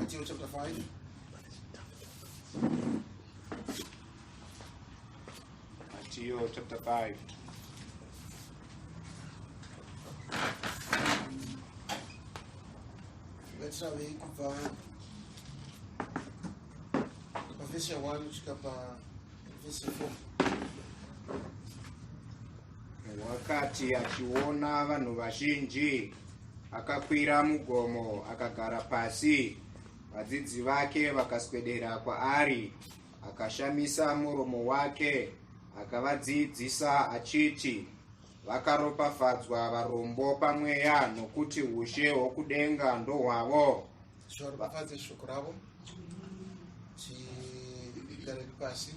Matthew chapter 5. Matthew chapter 5. Ngatiravei kubva pavhesi ya 1 kusvika pavhesi ya 4. Wakati achiona vanhu vazhinji, akakwira mugomo akagara pasi. Vadzidzi vake vakaswedera kwaari, akashamisa muromo wake, akavadzidzisa achiti, Vakaropafadzwa varombo pamweya, nokuti ushe hwokudenga ndohwavo. Zvaropafadze shoko ravo. Tigare pasi.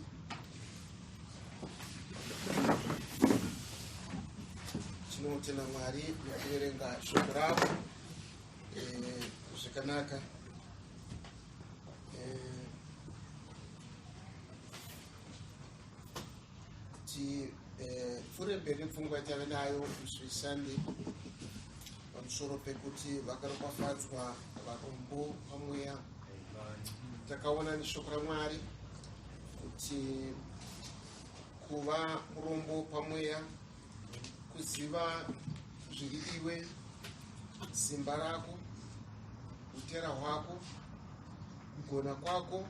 Tinotenda Mwari nekuverenga shoko ravo eh, zvakanaka. Eh, Tipfuure eh, mberi pfungwa yatave nayo musi weSunday pamusoro pekuti vakaropafadzwa varombo pamweya. Takaona neshoko raMwari kuti kuva murombo pamweya kuziva zviri iwe, simba rako, utera hwako, kugona kwako,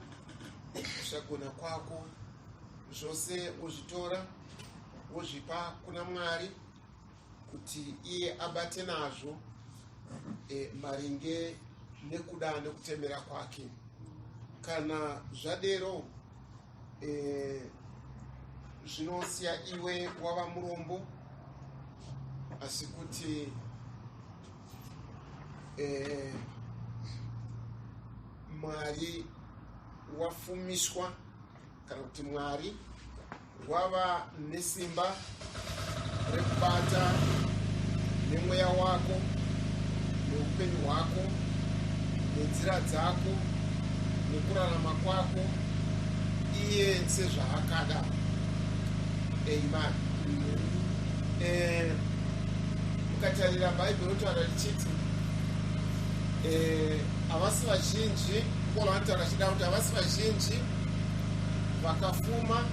kusagona kwako, zvose wozvitora wozvipa kuna Mwari kuti iye abate nazvo e, maringe nekuda nekutemera kwake. Kana zvadero e, zvinosiya iwe wava murombo asi kuti e, Mwari wafumiswa kana kuti Mwari wava nesimba rekubata nemweya wako neupenyu hwako nenzira dzako nekurarama kwako iye sezvaakada. Amen. Eh, mukatarira Bhaibheri rotaura richiti eh, havasi vazhinji Paul anotaura achida kuti havasi vazhinji vakafuma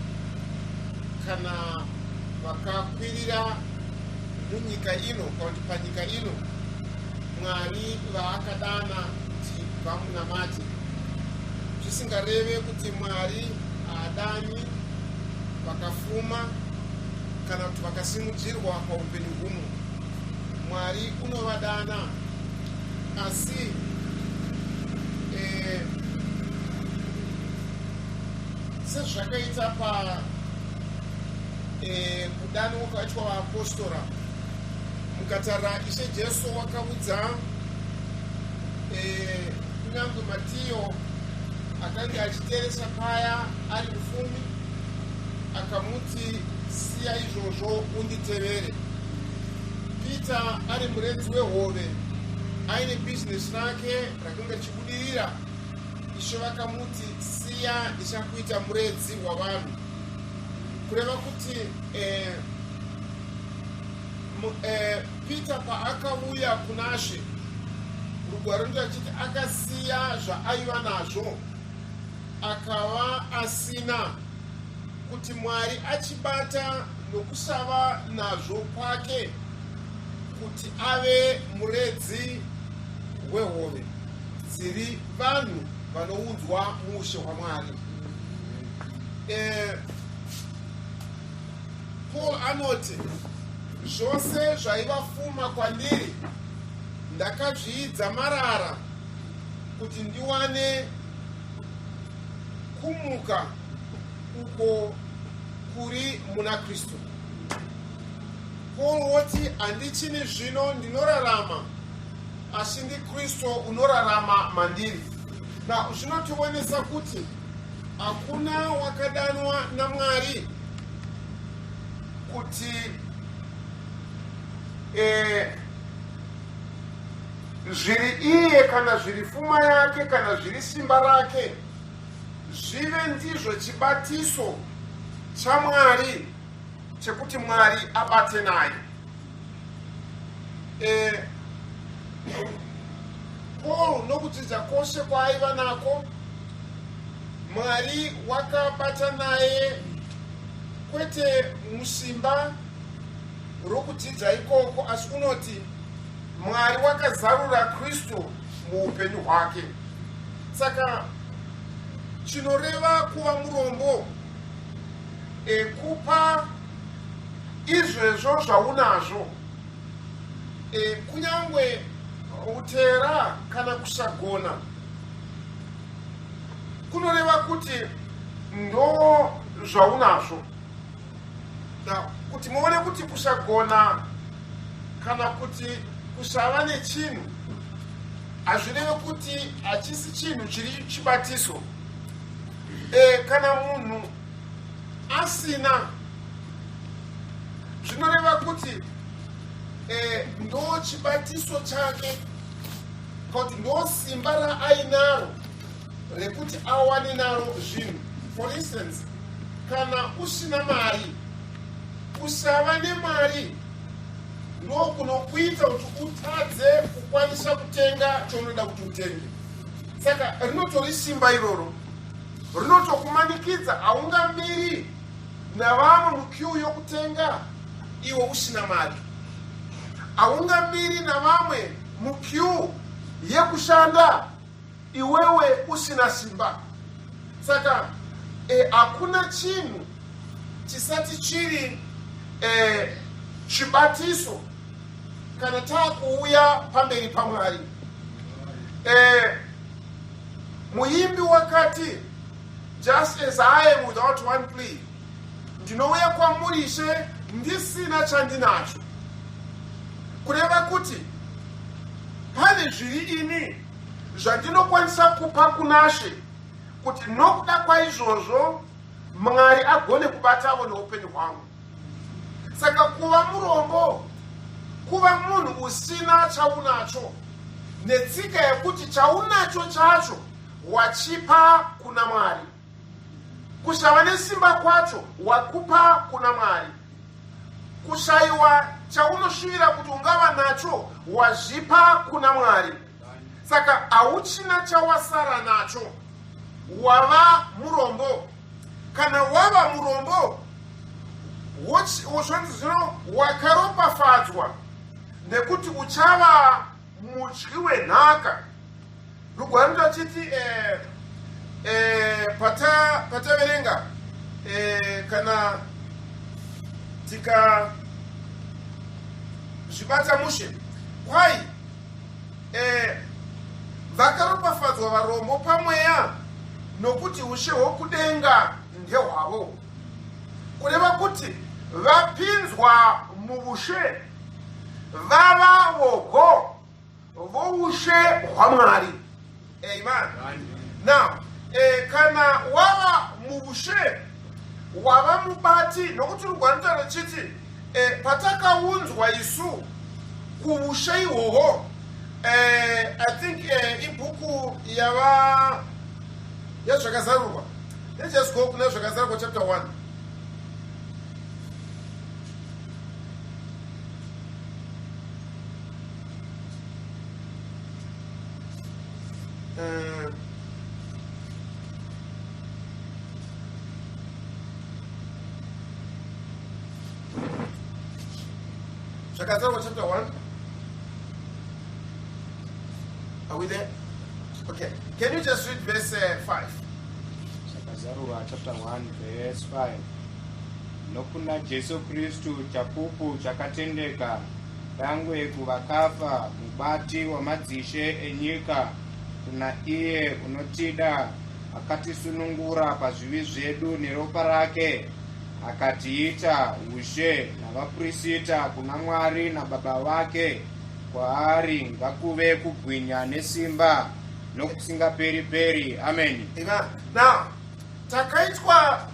kana vakakwirira munyika ino kana kuti panyika ino Mwari vaakadana kuti vamunamate, zvisingareve kuti Mwari haadani vakafuma kana kuti vakasimudzirwa paupenyu huno. Mwari unovadana asi eh, sezvakaita pa eh, kudanwa kwakaitwa vaapostora mukatarira Ishe Jesu wakaudza eh, kunyange Matiyo akange achiteresa paya ari mufumi akamuti siya izvozvo unditevere. Peter ari muredzi wehove aine bhizinesi rake rakanga richibudirira. Ishe vakamuti siya ndichakuita muredzi wavanhu. Kureva kuti eh, eh, Peter paakauya kunaShe, rugwaro runoita achiti akasiya zvaaiva nazvo akava asina, kuti Mwari achibata nokusava nazvo kwake kuti ave muredzi wehove dziri vanhu vanounzwa muushe hwaMwari. Eh, Paul anoti, Zvose zvaiva fuma kwandiri ndakazviidza marara kuti ndiwane kumuka uko kuri muna Kristu. Paul woti, Handichini zvino ndinorarama, asi ndiKristu unorarama mandiri. Now, zvinotionesa kuti Hakuna wakadanwa naMwari kuti eh, zviri iye kana zviri fuma yake kana zviri simba rake zvive ndizvo chibatiso chaMwari chekuti Mwari abate naye. Eh, Paul nokudzidza kwose kwaaiva nako, Mwari wakabata naye kwete musimba rokudzidza ikoko, asi unoti Mwari wakazarura Kristu muupenyu hwake. Saka chinoreva kuva murombo e, kupa izvezvo zvaunazvo e, kunyange utera kana kusagona kunoreva kuti ndo zvaunazvo. Now, kuti muone kuti kusagona kana kuti kusava nechinhu hazvireve kuti hachisi chinhu chiri chibatiso. E, kana munhu asina zvinoreva kuti e, ndo chibatiso chake kuti ndo simba raainaro rekuti awane naro zvinhu. For instance, kana usina mari, kusava nemari ndokunokuita kuti utadze kukwanisa kutenga chaunoda kuti utenge. Saka rinotori simba iroro rinotokumanikidza, haungamiri navamwe mukiu yokutenga iwe usina mari, haungamiri navamwe mukiu yekushanda iwewe usina simba. Saka hakuna chinhu chisati chiri chibatiso kana taakuuya pamberi paMwari. Muimbi wakati, "Just as I am without one plea," ndinouya kwamuri Ishe ndisina chandinacho. Kureva kuti pane zviri ini zvandinokwanisa kupa kunaShe kuti nokuda kwaizvozvo Mwari agone kubatavo neupenyu hwangu. Saka kuva murombo kuva munhu usina chaunacho, netsika yekuti chaunacho chacho wachipa kuna Mwari, kusava nesimba kwacho wakupa kuna Mwari, kushayiwa chaunoshuvira kuti ungava nacho wazvipa kuna Mwari. Saka hauchina chawasara nacho, wava murombo. Kana wava murombo, zvanzi zvino wakaropafadzwa nekuti uchava mudyi wenhaka. Rugwaro rwachiti pataverenga kana tika zvibata mushe kwai vakaropafadzwa varombo pamweya, nokuti ushe hwokudenga ndehwavo. Kureva kuti vapinzwa muvushe, vava vogo voushe hwaMwari. Amen. Now kana wava muvushe, wava mubati, nokuti rugwaro ruchiti patakaunzwa isu kuushe ihwohwo, I think ibhuku yava yaZvakazarurwa. Let's just go kuna Zvakazarurwa chapter 1. Zvakazarurwa chapter 1. Are we there? Okay. Can you just read verse 5? Zvakazarurwa chapter 1 verse 5. Nokuna Jesu Kristu, chapupu chakatendeka, dangwe kuvakafa, mubati wamadzishe enyika, kuna iye unotida, akatisunungura pazvivi zvedu neropa rake, akatiita ushe navapurisita kuna Mwari naBaba vake, kwaari ngakuve kubwinya nesimba nokusingaperi-peri. Ameni. Amen. Now, takaitwa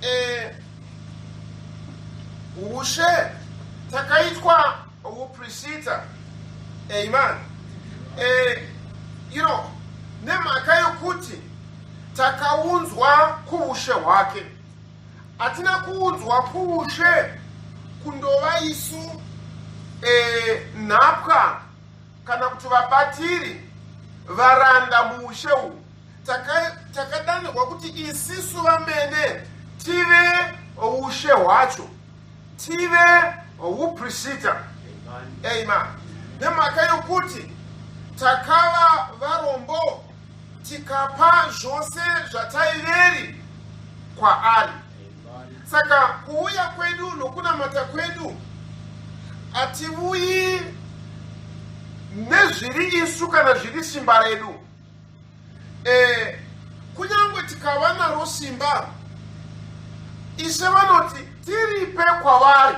ushe, takaitwa uprisita. Amen. Nemhaka yokuti takaunzwa kuushe hwake. Hatina kuunzwa kuushe kundova isu nhapwa kana kuti vabatiri. Varanda muushe uhu takadanirwa kuti isisu vamene tive ushe hwacho, tive uprisita. Amen. Nemhaka yokuti takava varombo tikapa zvose zvataiveri kwaari. Saka kuuya kwedu nokunamata kwedu hativuyi nezviri isu kana zviri simba redu. E, kunyange tikava naro simba, Ishe vanoti tiripe kwavari,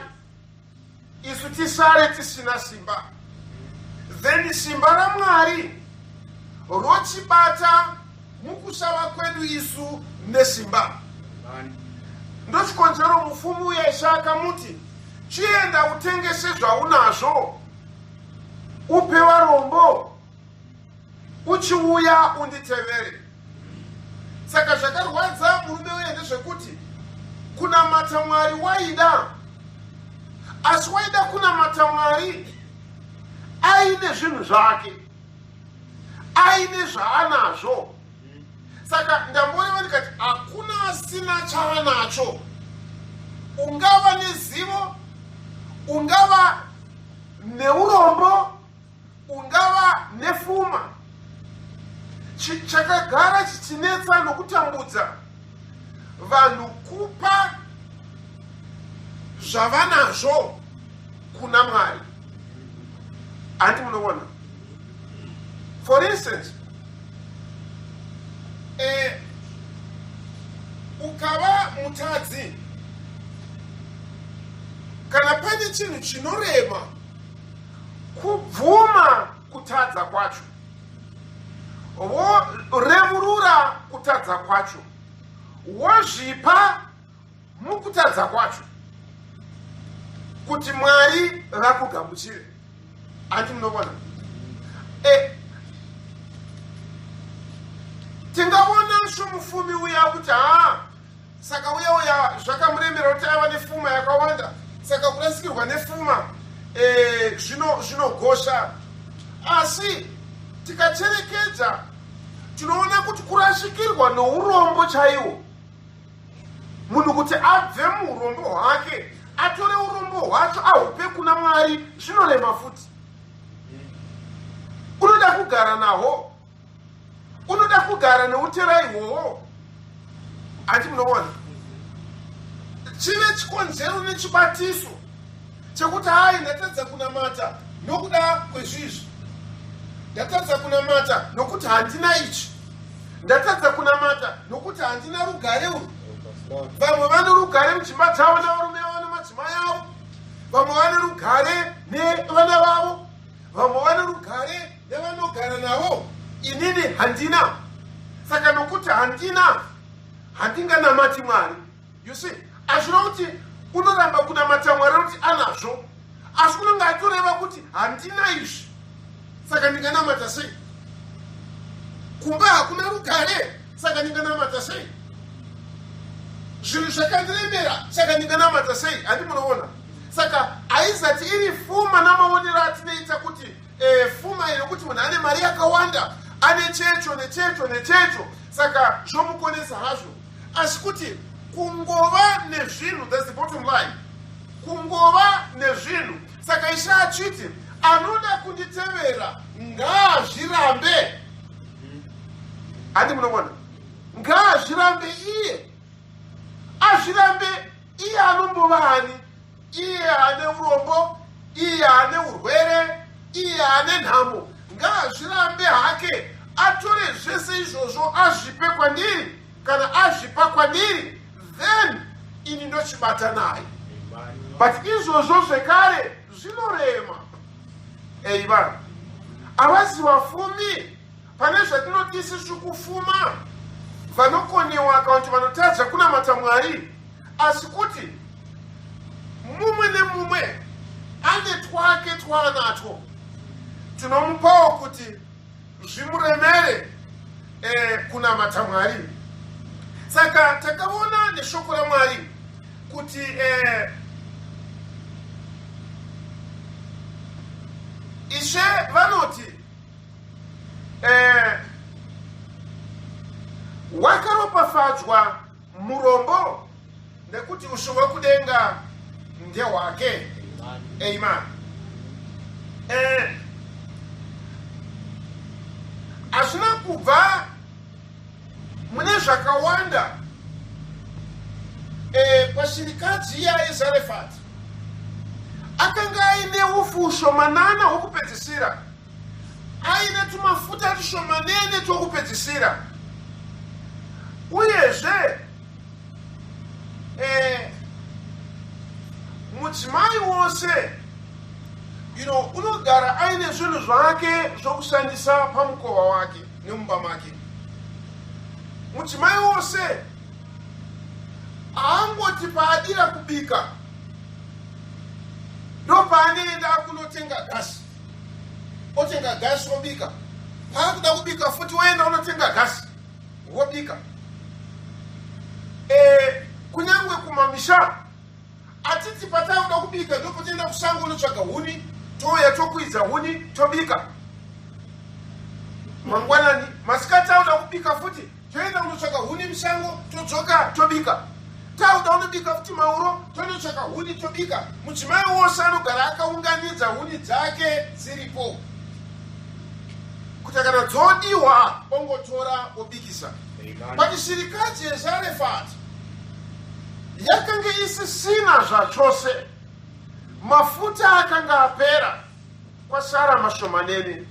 isu tisare tisina simba. Then simba raMwari rochibata mukusava kwedu isu nesimba. Ndochikonzero mufumi uya Ishe akamuti, chienda utengese zvaunazvo upe varombo, uchiuya unditevere. Saka zvakarwadza murume uye ndezvekuti kunamata Mwari waida, asi waida kunamata Mwari aine zvinhu zvake, aine zvaanazvo. Saka ndamboreva ndikati hakuna asina chaanacho. Ungava nezivo, ungava neurombo, ungava nefuma, chakagara chichinetsa nokutambudza vanhu kupa zvavanazvo kuna Mwari. Handi munoona, for instance, ukava mutadzi, kana pane chinhu chinorema kubvuma kutadza kwacho, worevurura kutadza kwacho, wozvipa mukutadza kwacho kuti Mwari vakugamuchire. Handi munoona? Tingaona somufumi uya kuti haa, saka uya uya zvakamuremera kuti aiva nefuma yakawanda, saka kurasikirwa nefuma zvinogosha. Asi tikacherekedza tinoona kuti kurashikirwa nourombo chaiwo, munhu kuti abve muurombo hwake atore urombo hwacho ahupe kuna Mwari, zvinorema futi. Unoda kugara nahwo, unoda kugara neutera ihwohwo. Handi munoona chive chikonzero nechibatiso chekuti hai, ndatadza kunamata nokuda kwezvizvi, ndatadza kunamata nokuti handina ichi, ndatadza kunamata nokuti handina rugare urwu. Vamwe vane rugare mudzimba dzavo navarume vavo nemadzimai avo, vamwe vane rugare nevana vavo, vamwe vane rugare nevanogara navo. Inini handina, saka nokuti handina handinganamati Mwari. You see, hazvina kuti unoramba kunamata Mwari kuti anazvo, asi unonge atoreva kuti handina izvi, saka ndinganamata sei? Kumba hakuna rugare, saka ndinganamata sei? Zvinhu zvakandiremera, saka ndinganamata sei? Handi munoona? Saka haizati iri fuma namaonero atinoita kuti fuma yekuti munhu ane mari yakawanda, ane checho nechecho nechecho, saka zvomukonesa hazvo. Asi kuti kungova nezvinhu, that's the bottom line, kungova nezvinhu. Saka Ishe achiti anoda kunditevera ngaazvirambe. Handi munoona? Ngaazvirambe iye, azvirambe iye. Anombova ani iye ane urombo, iye ane urwere, iye ane nhamo? Ngaazvirambe hake, atore zvese izvozvo azvipe kwandiri. Kana azvipa kwandiri, then ini ndochibata naye. But izvozvo zvekare zvinorema. Ei, vanhu havazi vafumi pane zvatinoti isusu kufuma, vanokonewa kana kuti vanotadza kunamata Mwari, asi kuti mumwe nemumwe ane twake twaanatwo tinomupawo kuti zvimuremere kunamata Mwari. Saka takaona neshoko raMwari kuti Ishe vanoti Eh, wakaropafadzwa murombo nekuti ushe hwekudenga ndehwake. Amen. Eh, hazvina kubva mune zvakawanda e, pashirikadzi iya yezarefati akanga aine ufu ushomanana hwokupedzisira aine tumafuta tushomanene twokupedzisira uyezve eh, mudzimai wose you know, unogara aine zvinhu zvake zvokushandisa pamukova wake nemumba make. Mudzimai wose haangoti paadira kubika ndopaanoenda kunotenga gasi otenga gasi obika paakuda kubika futi woenda unotenga gasi wobika e, kunyange kumamisha atiti patakuda kubika ndopotoenda kusango unotsvaga huni touya tokwidza huni tobika mangwanani masikati auda kubika futi toenda kunotsvaka huni musango todzoka tobika tauda unobika futi mauro tonotsvaka huni tobika mudzimai wose anogara akaunganidza huni dzake dziripo kuti kana dzodiwa ongotora obikisa but shirikadzi yezarefati yakange isisina zvachose mafuta akanga apera kwasara mashomanene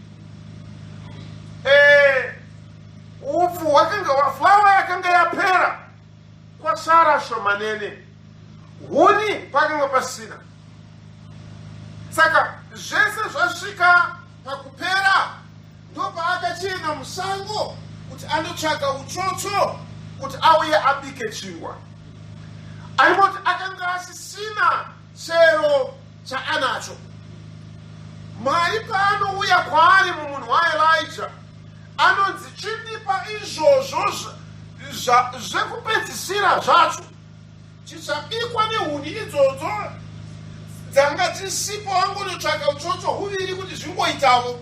eh, upfu hwakanga flawa yakanga yapera kwasara shomanene huni pakanga pasina saka zvese zvasvika pakupera ndopaakachienda musango kuti andotsvaga utsotso kuti auye abike chingwa aingoti akanga asisina chero chaanacho mwari paanouya kwaari mumunhu waelija anonzi chindipa izvozvo zvekupedzisira zvacho Chichabikwa nehuni idzodzo dzanga dzisipo angonotsvaka utsotso huviri kuti zvingoitavo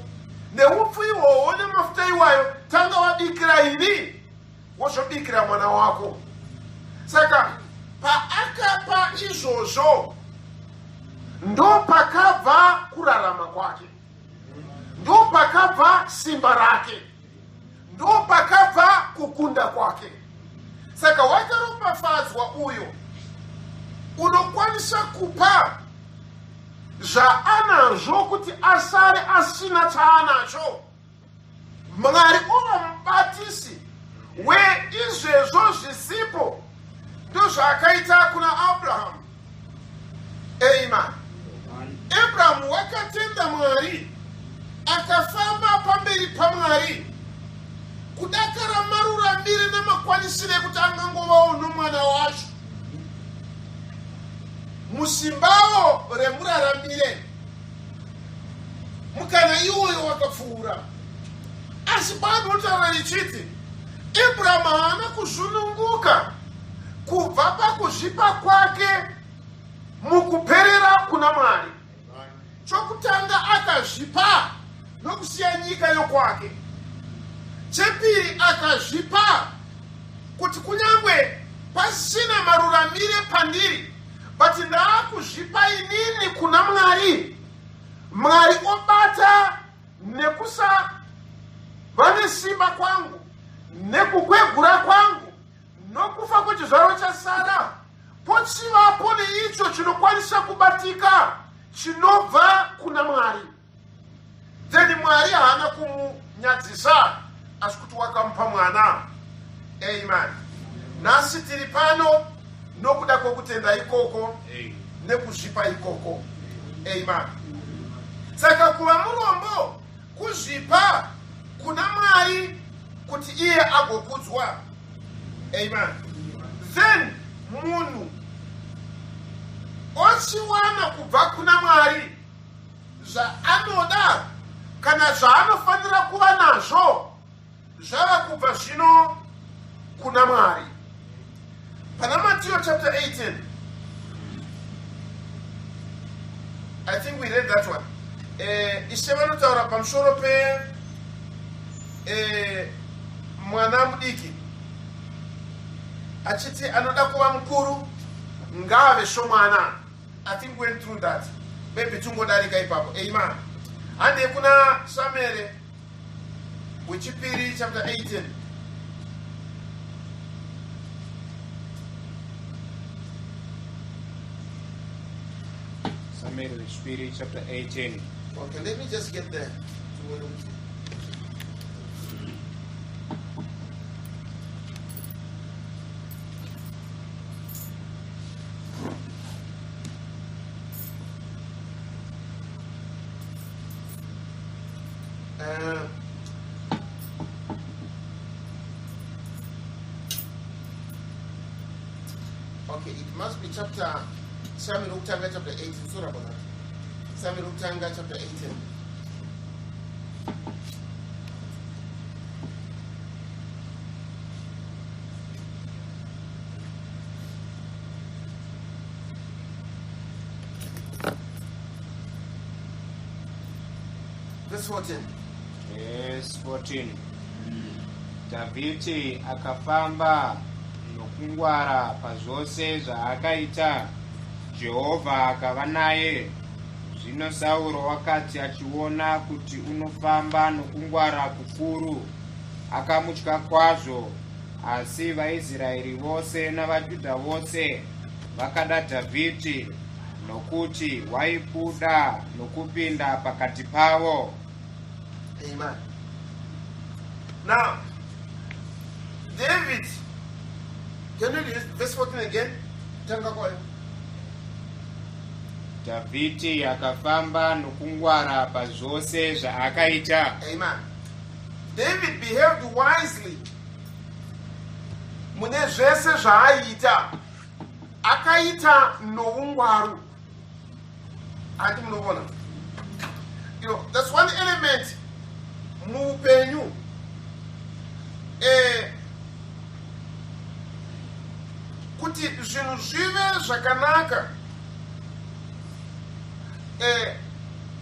neupfu ihwohwo nemafuta iwayo tanga wabikira ini wozobikira mwana wako saka paakapa izvozvo ndopakabva kurarama kwake ndopakabva simba rake ndopakabva kukunda kwake saka wakaropafadzwa uyo unokwanisa kupa zvaanazvo kuti asare asina chaanacho mwari ova mubatisi weizvezvo zvisipo ndozvaakaita kuna abrahamu Amen. Abrahamu wakatenda Mwari akafamba pamberi paMwari kudakara maruramire namakwanisire ekuti angangovawo nomwana wacho musimbawo remuraramire mukana iwoyo wakapfuura asi bhaibheri rinotaura richiti Abrahamu haana kuzununguka kubva pakuzvipa kwake mukuperera kuna Mwari. Chokutanga akazvipa nokusiya nyika yokwake. Chepiri akazvipa kuti kunyange pasina maruramire pandiri, but ndaakuzvipa inini kuna Mwari. Mwari obata nekusava nesimba kwangu nekukwegura kwangu nokufa kwechizvaro chaSara pochivapo neicho chinokwanisa kubatika chinobva kuna Mwari. Then Mwari haana kumunyadzisa asi kuti wakamupa mwana. Amen. Nhasi tiri pano nokuda kwokutenda ikoko nekuzvipa ikoko. Amen. Saka kuva murombo kuzvipa kuna Mwari kuti iye agokudzwa. Amen. Then munhu ochiwana kubva kuna Mwari zvaanoda kana zvaanofanira kuva nazvo zvava kubva zvino kuna Mwari. Pana Matthew chapter 18 I think we read that one. Eh, Ishe vanotaura pamusoro pe e, mwana mudiki achiti anoda kuva mukuru ngaave shomwana. I think went through that, maybe tungodarika ipapo. Amen. Handei kuna Samuere wechipiri chapter 18. Samuel wechipiri chapter 18. Okay, let me just get there. Tione kuti okay, it must be chapter Samuel wokutanga chapter 18. Sorry about that. Samuel wokutanga chapter 18. Verse 14. Verse 14. Dhavhidhi akafamba nokungwara pazvose zvaakaita, Jehovha akava naye. Zvino Sauro wakati achiona kuti unofamba nokungwara kukuru, akamutya kwazvo. Asi vaIsraeri vose navaJudha vose vakada Dhavhidhi, nokuti waibuda nokupinda pakati pavo. Amen. Now, David, can you read verse 14 again? Tanga kwayo. Dhavhidhi akafamba nokungwara pazvose zvaakaita. Amen. David behaved wisely. Mune zvese zvaaiita, akaita noungwaru. Handi munoona? That's one element muupenyu. Kuti zvinhu zvive zvakanaka,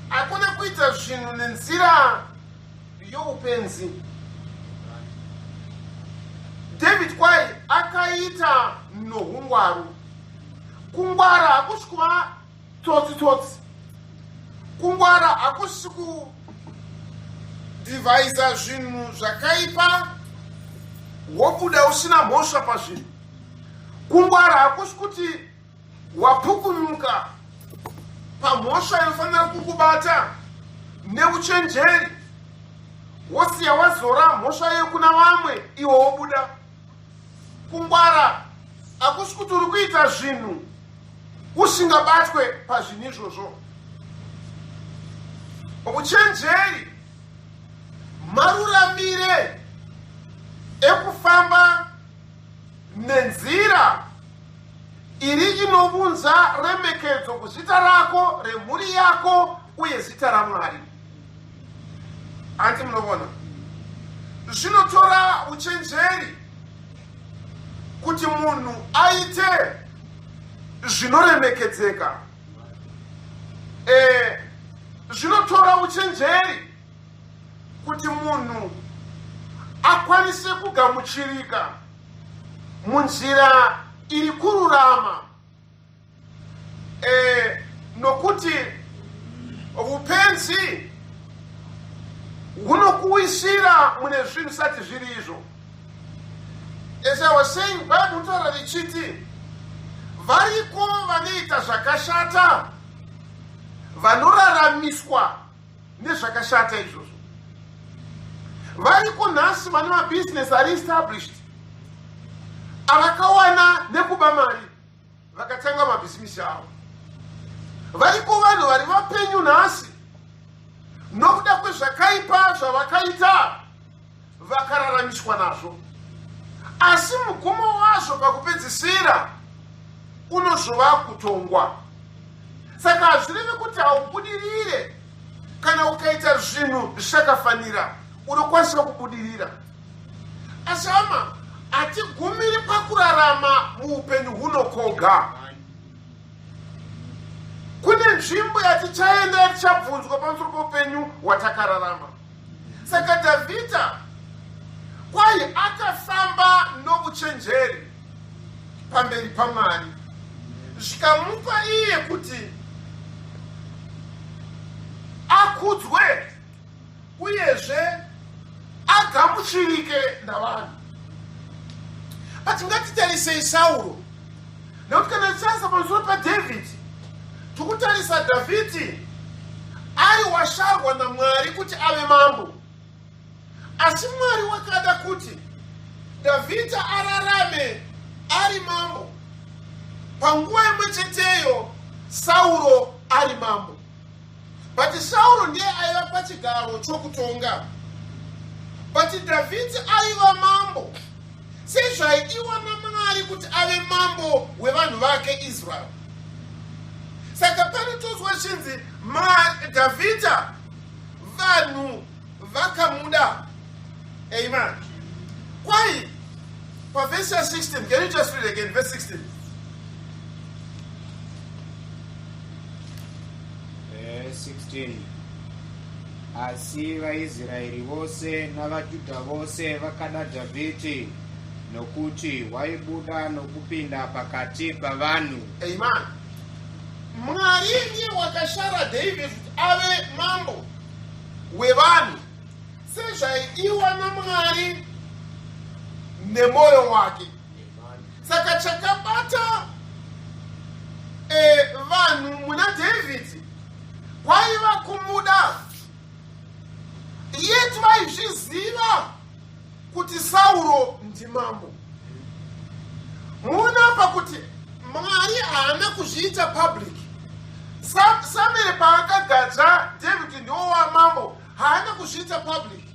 hakuna kuita zvinhu nenzira youpenzi. David kwai akaita noungwaru. Kungwara hakusi kuva tsotsi tsotsi. Kungwara hakusi kudhivhaisa zvinhu zvakaipa wobuda usina mhosva pazvinhu. Kungwara hakusi kuti wapukunyuka pamhosva inofanira kukubata neuchenjeri, wosiya wazora mhosva iyo kuna vamwe, iwe wobuda. Kungwara hakusi kuti uri kuita zvinhu usingabatwe pazvinhu izvozvo. Uchenjeri maruramire ekufamba nenzira iri inounza remekedzo kuzita rako, remhuri yako uye zita raMwari. Hanti munoona, zvinotora uchenjeri kuti munhu aite zvinoremekedzeka. Zvinotora uchenjeri kuti munhu akwanise kugamuchirika munzira iri kururama, nokuti upenzi hunokuwisira mune zvinhu zvisati zviri izvo. As I was saying, Bible inotaura richiti variko vanoita zvakashata vanoraramiswa nezvakashata izvozvo. Variko nhasi vane mabhizinesi ari established avakawana nekuba mari, vakatanga mabhizimisi avo. Variko vanhu vari vapenyu nhasi nokuda kwezvakaipa zvavakaita, vakararamiswa nazvo, asi mugumo wazvo pakupedzisira unozova kutongwa. Saka hazvirevi kuti haubudirire kana ukaita zvinhu zvisakafanira. Unokwanisa kubudirira, asi hama, hatigumiri pakurarama muupenyu huno koga. Kune nzvimbo yatichaenda yatichabvunzwa pamusoro poupenyu hwatakararama. Saka Dhavhidha Kwai akafamba novuchenjeri pamberi paMwari, zvikamupa iye kuti akudzwe uyezve agamuchirike navanhu. But ngatitarisei Sauro, nekuti kana tichitarisa pamusoro paDhavhidhi, tikutarisa Dhavhidhi ari washarwa naMwari kuti ave mambo. Asi Mwari wakada kuti Dhavhidha ararame ari mambo panguva imwe cheteyo Sauro ari mambo. But Sauro ndiye aiva pachigaro chokutonga. But Dhavhidhi aiva mambo sezvaidiwa naMwari kuti ave mambo wevanhu vake Israel. Saka panotozwa chinzi Dhavhidha vanhu vakamuda. Amen. Kwai pavhesi ya 16, can you just read again verse 16? Verse 16. Asi vaIsraeri vose navaJudha vose vakada Dhavhidhi nokuti waibuda nokupinda pakati pavanhu. Amen. Mwari ndiye wakashara David kuti ave mambo wevanhu sezvaidiwa naMwari nemwoyo wake. Saka chakabata vanhu muna David kwaiva kumuda, yet vaizviziva kuti Sauro ndimambo. Muona apa kuti Mwari haana kuzviita public. Samuel paakagadza David ndiwo wamambo, haana kuzviita public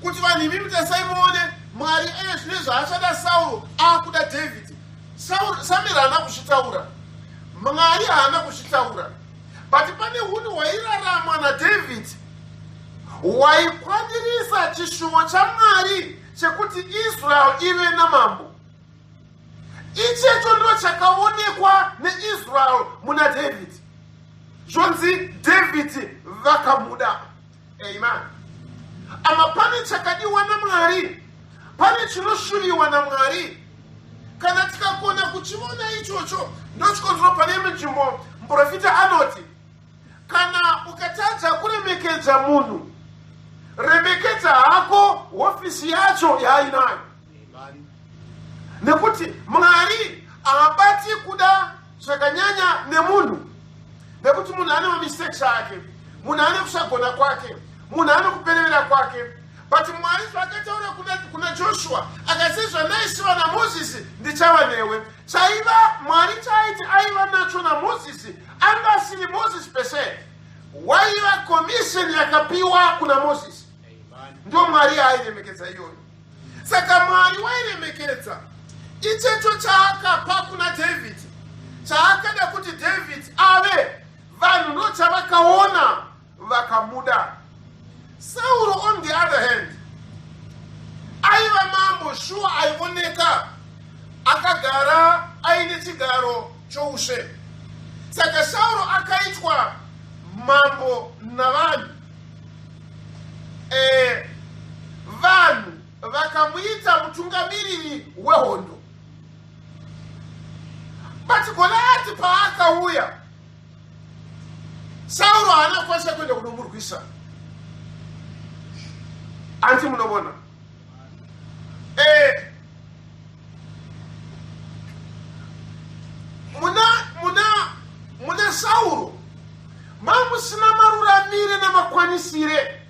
kuti vanhu imi mutasai muone Mwari eye zvine zvaachada Sauro akuda David. Samuel haana kuzvitaura, Mwari haana kuzvitaura, but pane hunhu hwairaramwa naDavid hwaikwanirisa chishuwo chaMwari chekuti Israel ive namambo. Ichecho ndo chakaonekwa neIsrael muna David. Zvonzi David vakamuda. Amen. Ama pane chakadiwa naMwari, pane chinoshuviwa naMwari. Kana tikakona kuchiona ichocho, ndochikonzero pane imwe nzvimbo muprofita anoti kana ukatadza kuremekedza munhu, remekedza hako hofisi yacho yaainayo, nekuti Mwari haabati kuda zvakanyanya nemunhu, nekuti munhu ane mamistakes ake, munhu ane kusagona kwake, munhu ane kuperevera kwake. But Mwari zvaakataura kuna Joshua akati, sezvandaisiva naMozisi ndichava newe. Chaiva Mwari chaaiti aiva nacho naMozisi anga asiri Mozisi pese, waiva commission yakapiwa kuna Mozisi. Ndo Mwari yaairemekedza iyoyo. Saka Mwari wairemekedza ichecho chaakapa kuna David, chaakada kuti David ave, vanhu ndo chavakaona vakamuda. Sauro on the other hand aiva mambo shuwa, aioneka akagara aine chigaro choushe. Saka Sauro akaitwa mambo navanhu. Vanhu vakamuita mutungamiriri wehondo. But Goliath paakauya, Sauro haana kukwanisa kuenda kunomurwisa. Anti munovona muna Sauro mamusina maruramire namakwanisire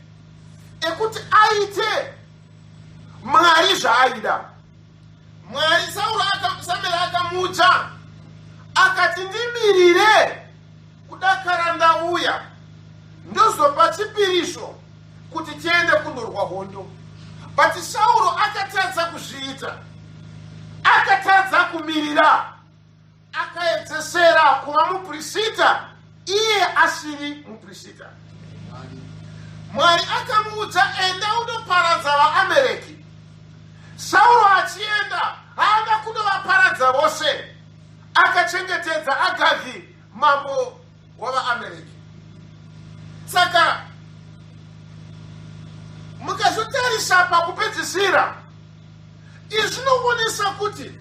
ekuti aite Mwari zvaaida. Mwari Sauro Samuel akamudza akati, ndimirire kudakara ndauya ndozopa chipirisho kuti tiende kundorwa hondo. But Sauro akatadza kuzviita, akatadza kumirira, akaedzesera kuva muprisita iye asiri muprisita. Mwari akamuudza, enda unoparadza vaAmereki. Sauro achienda haana kunovaparadza vose, akachengetedza Agagi mambo wavaAmereki. Saka mukazotarisa pakupedzisira, Izvi zvinoonesa kuti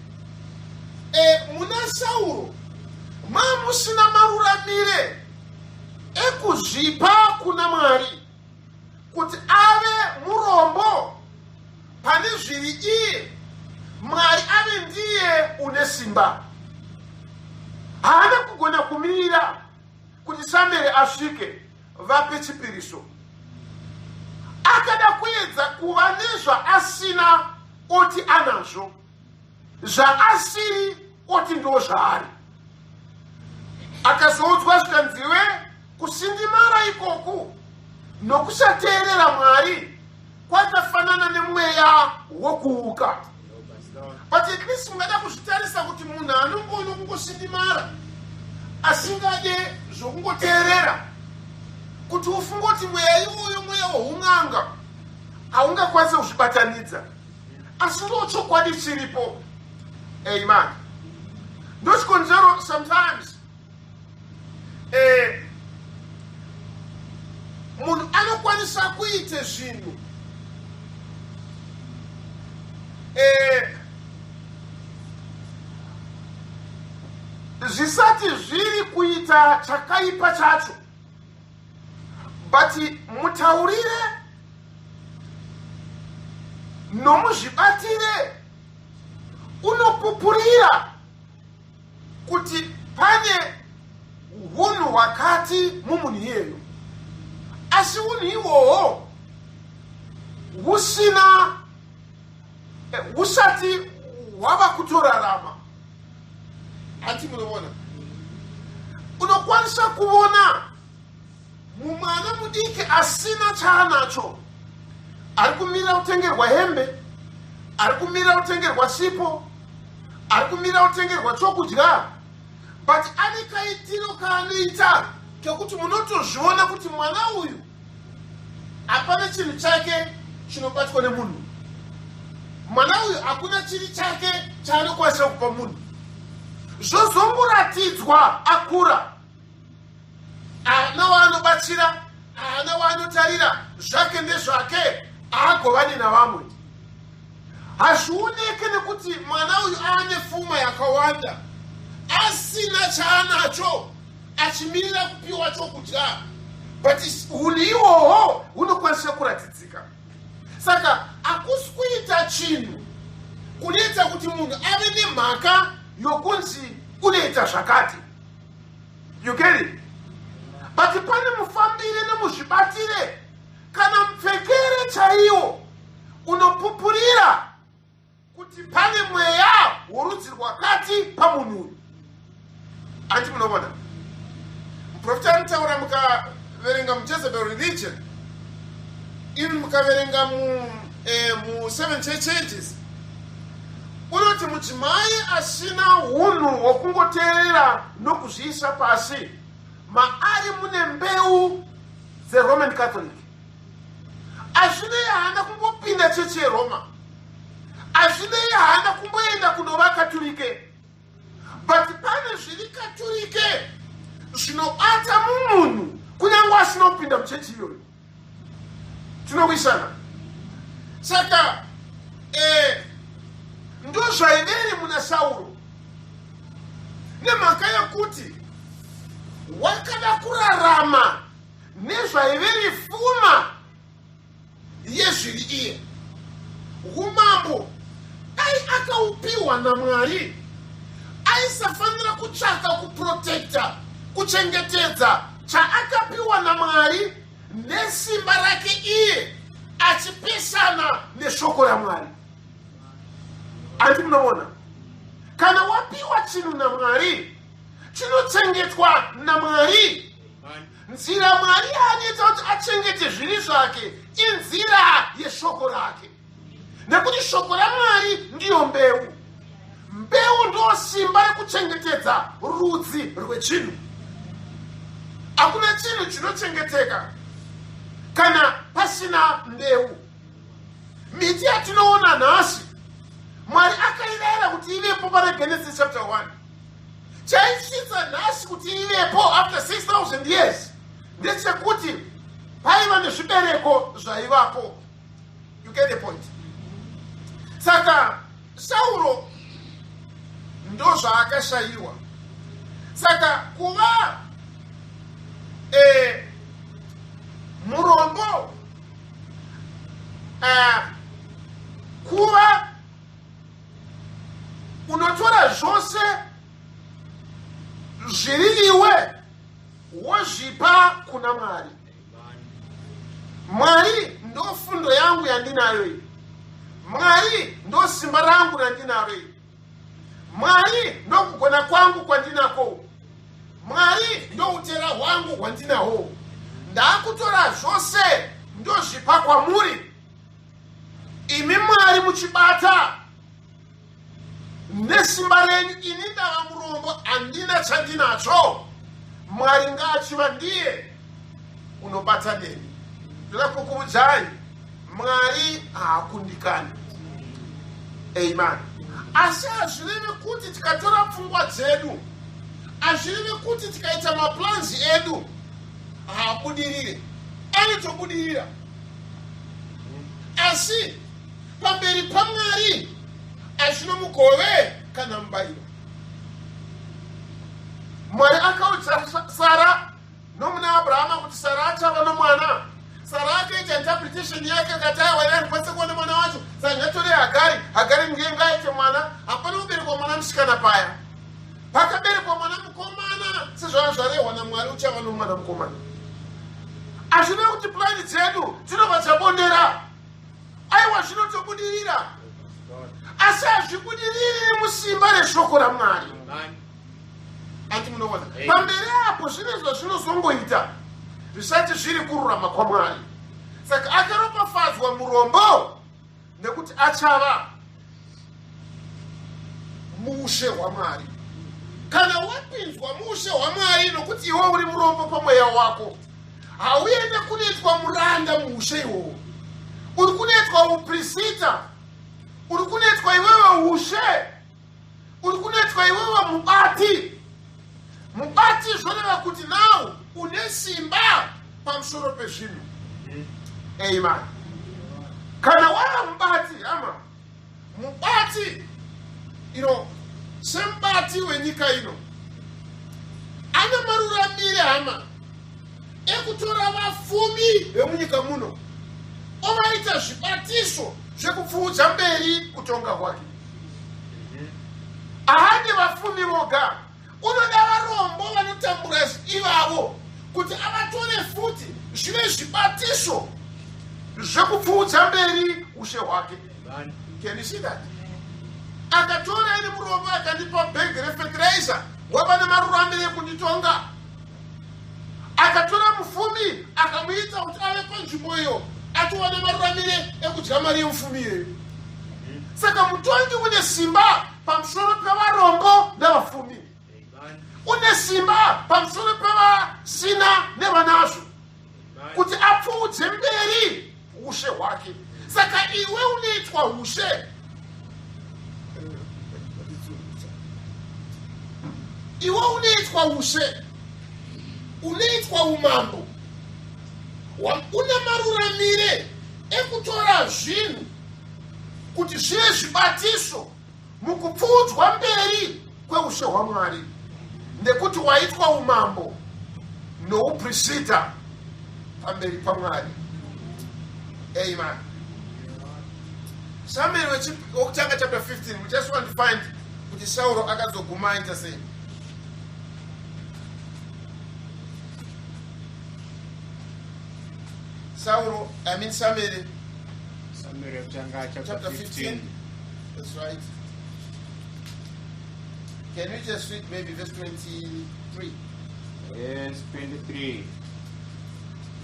e, muna Sauro mamusina maruramire ekuzvipa kuna Mwari kuti ave murombo pane zviri iye Mwari ave ndiye une simba. Haana kugona kumirira kuti Samueri asvike vape chipiriso. Akada kuedza kuva nezvaasina oti anazvo, zvaasiri oti ndo zvaari. Akazoudzwa zvikanziwe kusindimara ikoku nokusateerera Mwari kwakafanana nemweya wokuuka. But at least mungada kuzvitarisa kuti munhu anongoona kungosindimara asingade zvokungoteerera kuti ufunge kuti mweya iwoyo mweya woun'anga haungakwanise kuzvibatanidza asi ndo chokwadi chiripo. Amen. Ndochikonzero sometimes eh, munhu anokwanisa kuite zvinhu eh, zvisati zviri kuita chakaipa chacho, but mutaurire nomuzvibatire unopupurira kuti pane hunhu hwakati mumunhu iyeyo, asi unhu ihwohwo husina husati hwava kutorarama. Hati munoona, unokwanisa kuona mumwana mudiki asina chaanacho ari kumirira kutengerwa hembe, ari kumirira kutengerwa sipo, ari kumirira kutengerwa chokudya, but ane kaitiro kaanoita kekuti munotozviona kuti mwana uyu hapana chinhu chake chinobatwa nemunhu. Mwana uyu hakuna chiri chake chaanokwanisa kupa munhu, zvozongoratidzwa akura. Haana waanobatsira, haana waanotarira, zvake ndezvake, haagovani navamwe. Hazvioneke nekuti mwana uyu aane fuma yakawanda, asina chaanacho, achimirira kupiwa chokudya, but hunhu ihwohwo hunokwanisa kuratidzika. Saka hakusi kuita chinhu kunoita kuti munhu ave nemhaka yokunzi unoita zvakati. You get it? But pane mufambire nemuzvibatire kana mupfekere chaiwo unopupurira kuti pane mweya worudzi rwakati pamunhu uyu. Anti munoona muprofita anotaura, mukaverenga muJezebel religion, even mukaverenga mu, mu Seven Church Ages, unoti mudzimai asina hunhu hwokungoteerera nokuzviisa pasi, maari mune mbeu dzeRoman Catholic. Azvinei haana kumbopinda chechi yeRoma, azvinei haana kumboenda kunova Katurike, but pane zviri Katurike zvinobata mumunhu kunyange asina kupinda muchechi iyoyo. Tinowisana. Saka ndozvaiveri muna Sauro, nemhaka yekuti wakada kurarama nezvaiveri fuma yezviri iye. Umambo dai akaupiwa naMwari, aisafanira kutsvaka kuprotekta, kuchengetedza chaakapiwa naMwari nesimba rake iye, achipesana neshoko raMwari. Andi munoona, kana wapiwa chinhu naMwari, chinochengetwa naMwari. Nzira Mwari yaanoita kuti achengete zviri zvake inzira yeshoko rake, nekuti shoko raMwari ndiyo mbeu. Mbeu ndo simba rekuchengetedza rudzi rwechinhu. Hakuna chinhu chinochengeteka kana pasina mbeu. Miti yatinoona nhasi, Mwari akairayira kuti ivepo pana Genesis chapter 1. Chaisvitsa nhasi kuti ivepo after 6000 years ndechekuti paiva nezvibereko zvaivapo. You get the point? Saka Sauro ndozvaakashayiwa. Saka kuva e, murombo e, kuva unotora zvose zviri iwe wozvipa kuna Mwari. Mwari ndofundo yangu yandinayo iyi. Mwari ndosimba rangu randinaro iri. Mwari ndokugona kwangu kwandinako. Mwari ndoutera hwangu hwandinahwo. Ndakutora zvose ndozvipa kwamuri. Imi Mwari muchibata nesimba renyu ini ndava murombo handina chandinacho mwari ngaachiva ndiye unobata neni ndoda kukuudzai mwari haakundikani amen asi hazvirevi kuti tikatora pfungwa dzedu hazvirevi kuti tikaita maplans edu haabudirire anotobudirira asi pamberi pamwari hazvino mugove kana mubayiro mwari akaudza sara nomuna abrahama kuti sara achava nomwana sara akaita interpretation yake akati aiwa ine handikwanise kuona mwana wacho saka ngatore hagari hagari ndiye ngaaite mwana hapana kuberekwa mwana musikana paya pakaberekwa mwana mukomana sezvava zvarehwa namwari uchava nomwana mukomana hazvina kuti plani dzedu dzinobva dzabondera aiwa zvinotobudirira asi hazvibudiriri musimba reshoko ramwari ati munoona pamberi apo zvine zvazvinozongoita zvisati zviri kururama kwamwari saka akaropafadzwa murombo nekuti achava muushe hwamwari kana wapinzwa muushe hwamwari nokuti iwe uri murombo pamweya wako hauende kunoitwa muranda muushe iwowo uri kunoitwa uprisita uri kunoitwa iwewe ushe uri kunoitwa iwewe mubati mubati zvoreva kuti now une simba pamusoro pezvinhu amen kana wava mubati ama mubati ino semubati wenyika ino ana maruramire hama ekutora vafumi vemunyika muno ovaita zvibatiso zvekupfuudza mberi kutonga kwake ahadi vafumi voga unoda varombo vanotambura ivavo kuti avatore futi zvive zvibatiso zvekupfuudza mberi ushe hwake can you see that akatora ini murombo akandipa bhegi refetiraiza wava nemaruramiro ekunditonga akatora mufumi akamuita kuti ave panzvimbo iyo atova nemaruramire ekudya mari yemufumi iyeyo saka mutongi une simba pamusoro pevarombo nevafumi une simba pamusoro pevasina nevanazvo kuti apfuudze mberi ushe hwake saka iwe unoitwa ushe iwe unoitwa ushe unoitwa umambo una maruramire ekutora zvinhu kuti zvive zvibatiso mukupfuudzwa mberi kweushe hwaMwari, nekuti waitwa umambo nouprisita pamberi paMwari. Amen. Samuel wekutanga chapter 15, we just want to find kuti Sauro akazoguma aita sei. Sauro, I mean Samuel. Samuel wekutanga chapter 15. That's right. Can you just read maybe verse 23? Verse 23.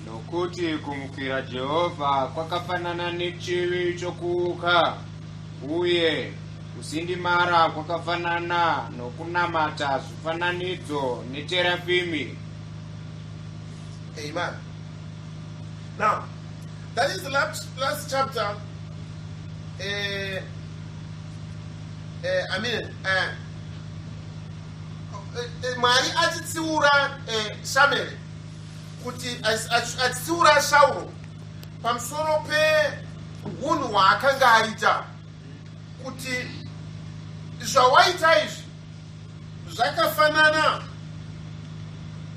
Nokuti kumukira Jehovha kwakafanana nechivi chokuuka, uye kusindimara kwakafanana nokunamata zvifananidzo neterafimi. Amen. Now, that is the last, last chapter. I mean, Mwari achitsiura Samuel kuti achitsiura Sauro pamusoro peunhu hwaakanga aita kuti Zvawaita izvi zvakafanana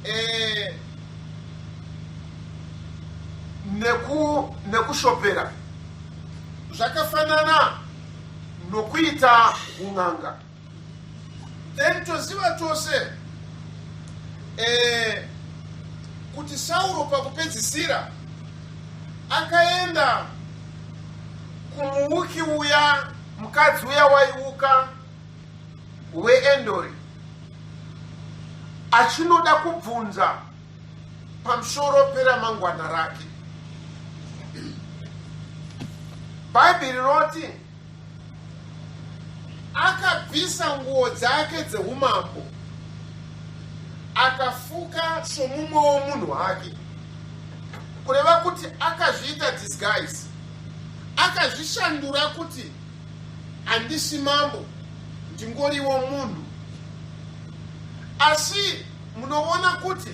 eh, neku nekushopera zvakafanana nokuita un'anga. Then toziva tose eh, kuti Sauro pakupedzisira akaenda kumuuki uya, mukadzi uya waiuka weEndori, achinoda kubvunza pamusoro peramangwana rake. Bhaibheri roti akabvisa nguo dzake dzeumambo akafuka somumwe womunhu wake, kureva kuti akazviita disguise, akazvishandura kuti handisi mambo, ndingoriwo munhu. Asi munoona kuti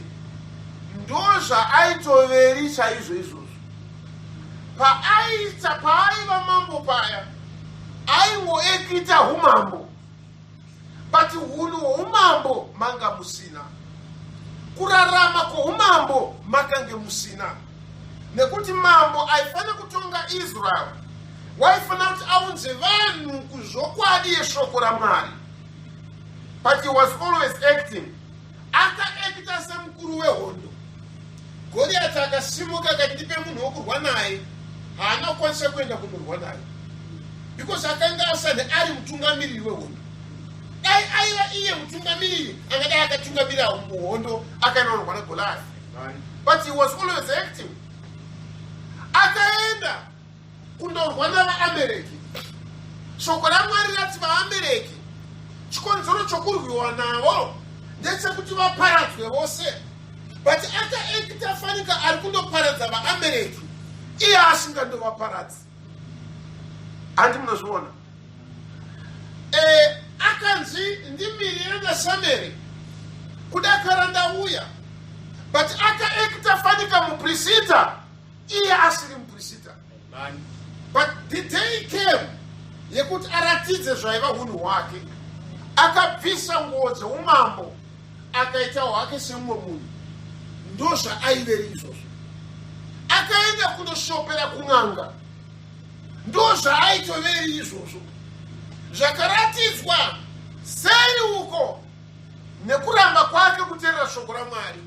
ndozvaaitoveri chaizvo izvozvo. Paaita paaiva mambo paya aingoekita humambo, but hunhu hwoumambo manga musina, kurarama kwoumambo makange musina, nekuti mambo aifanira kutonga Israel waifanira kuti aunze vanhu kuzvokwadi yeshoko raMwari, but he was always acting. Akaekita semukuru wehondo. Goriati akasimuka akati, ndipe munhu wokurwa naye. Haana kukwanisa kuenda kundorwa naye because akanga asati ari mutungamiriri wehondo. Dai aiva iye mutungamiriri, angadai akatungamirira muhondo akanorwa naGoliath, but he was always acting. Akaenda kundorwa navaAmereki. Shoko raMwari rati vaAmereki chikonzero chokurwiwa navo ndechekuti vaparadzwe vose, but akaekita fanika ari kundoparadza vaAmereki iye asingandovaparadzi. Handi munozviona? E, akanzi ndimirire naSameri kudakara ndauya, but akaekita fanika muprisita iye asiri muprisita. But the day came yekuti aratidze zvaiva hunhu hwake. Akabvisa nguo dzeumambo akaita hwake semumwe munhu. Ndozvaaiveri izvozvo. Akaenda kundoshopera kun'anga, ndozvaaitoveri izvozvo, zvakaratidzwa seri uko nekuramba kwake kuteerera shoko raMwari.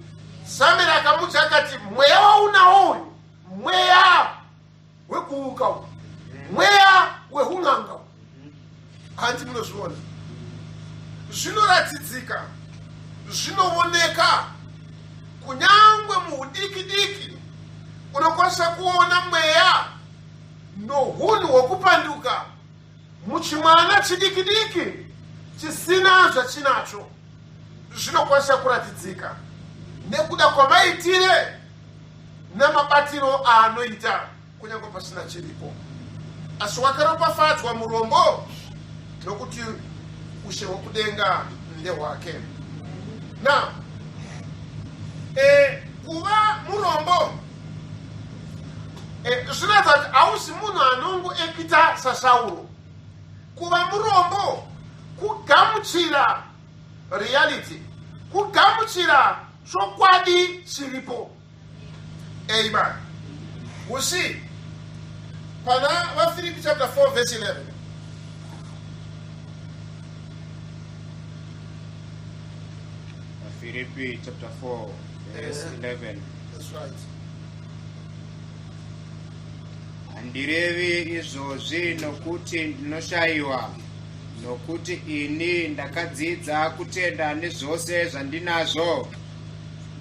Samueri akamudza akati, mweya waunawo uyu mweya wekuuka uyu, mweya wehun'anga uyu. Hanti munozviona, zvinoratidzika, zvinooneka kunyangwe muudiki diki unokwanisa kuona mweya nohunhu hwekupanduka muchimwana chidiki diki chisina zvachinacho. Zvinokwanisa kuratidzika nekuda kwamaitire namabatiro aanoita kunyange pasina chiripo. Asi wakaropafadzwa murombo, nokuti ushe hwokudenga ndehwake. Now, kuva murombo zvinoratidza kuti hausi munhu anongoekita saSauro. Kuva murombo kugamuchira reality, kugamuchira chokwadi chiripo. Amen. We see pana vaFilipi chapter 4 verse 11. Filipi chapter 4 verse 11. That's right. Handirevi izvozvi nokuti ndinoshayiwa, nokuti ini ndakadzidza kutenda nezvose zvandinazvo.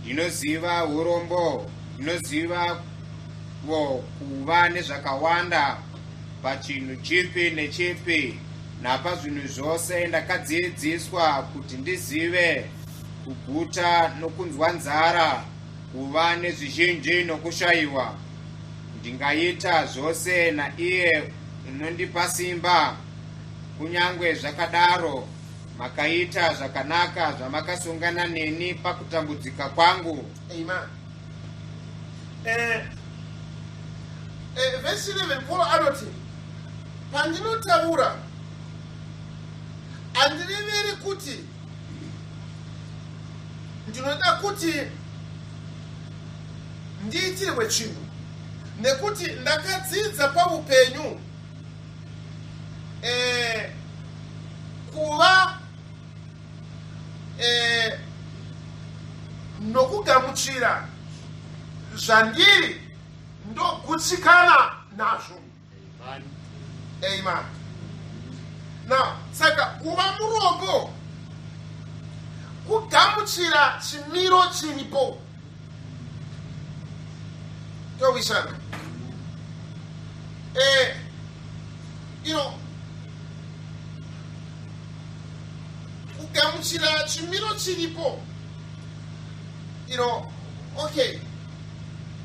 Ndinoziva urombo, ndinoziva vo kuva nezvakawanda pachinhu chipi nechipi, napazvinhu zvose ndakadzidziswa kuti ndizive kuguta nokunzwa nzara, kuva nezvizhinji nokushayiwa. Ndingaita zvose naiye unondipa simba. Kunyange zvakadaro, makaita zvakanaka zvamakasungana neni pakutambudzika kwangu. Amen. Verse 11, Paul anoti, pandinotaura Handireveri kuti ndinoda kuti ndiitirwe chinhu nekuti ndakadzidza paupenyu eh, kuva eh, nokugamuchira zvandiri ndogutsikana nazvo. Amen. Now, saka kuva murombo kugamuchira chimiro chiripo. Towishana. Eh, you know, kugamuchira chimiro chiripo. You know, okay.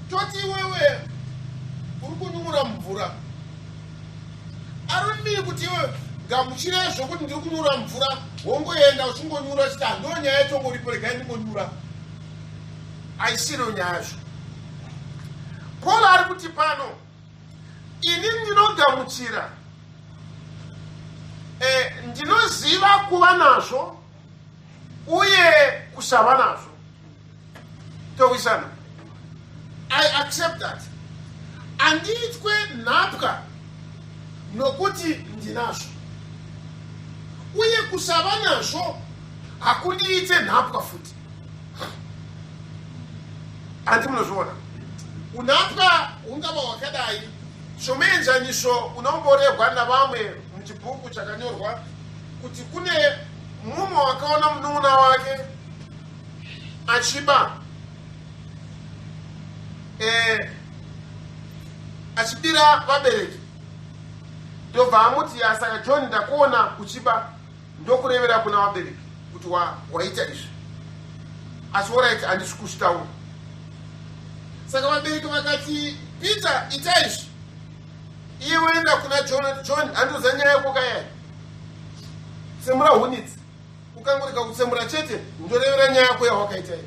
Toti iwewe uri kunyura mvura. Arumii kuti iwe gamuchira zvokuti ndiri kunyura mvura wongoenda uchingonyura uchiti handoo nyaya yatongoripo regai ndingonyura. Aisiro nyaya zvo. Paul ari kuti pano ini ndinogamuchira e, ndinoziva kuva nazvo uye kusava nazvo. Towisana. I accept that. Andiitwe nhapwa nokuti ndinazvo. Uye kusava nazvo hakundiite nhapwa futi. Hanti munozviona? Unhapwa hungava hwakadai. Somuenzaniso unomborehwa navamwe muchibhuku chakanyorwa kuti kune mumwe wakaona munun'una wake achiba eh, achibira vabereki ndobva amuti ya saka John ndakuona uchiba ndokurevera kuna vabereki kuti waita izvi asi orit handisi kuzvitaura. Saka vabereki vakati Peter ita izvi iye woenda kuna John ati John handiuza nyaya yako kayai tsemura hunitsi ukangorega kutsemura chete ndorevera nyaya yako yawakaita iyi.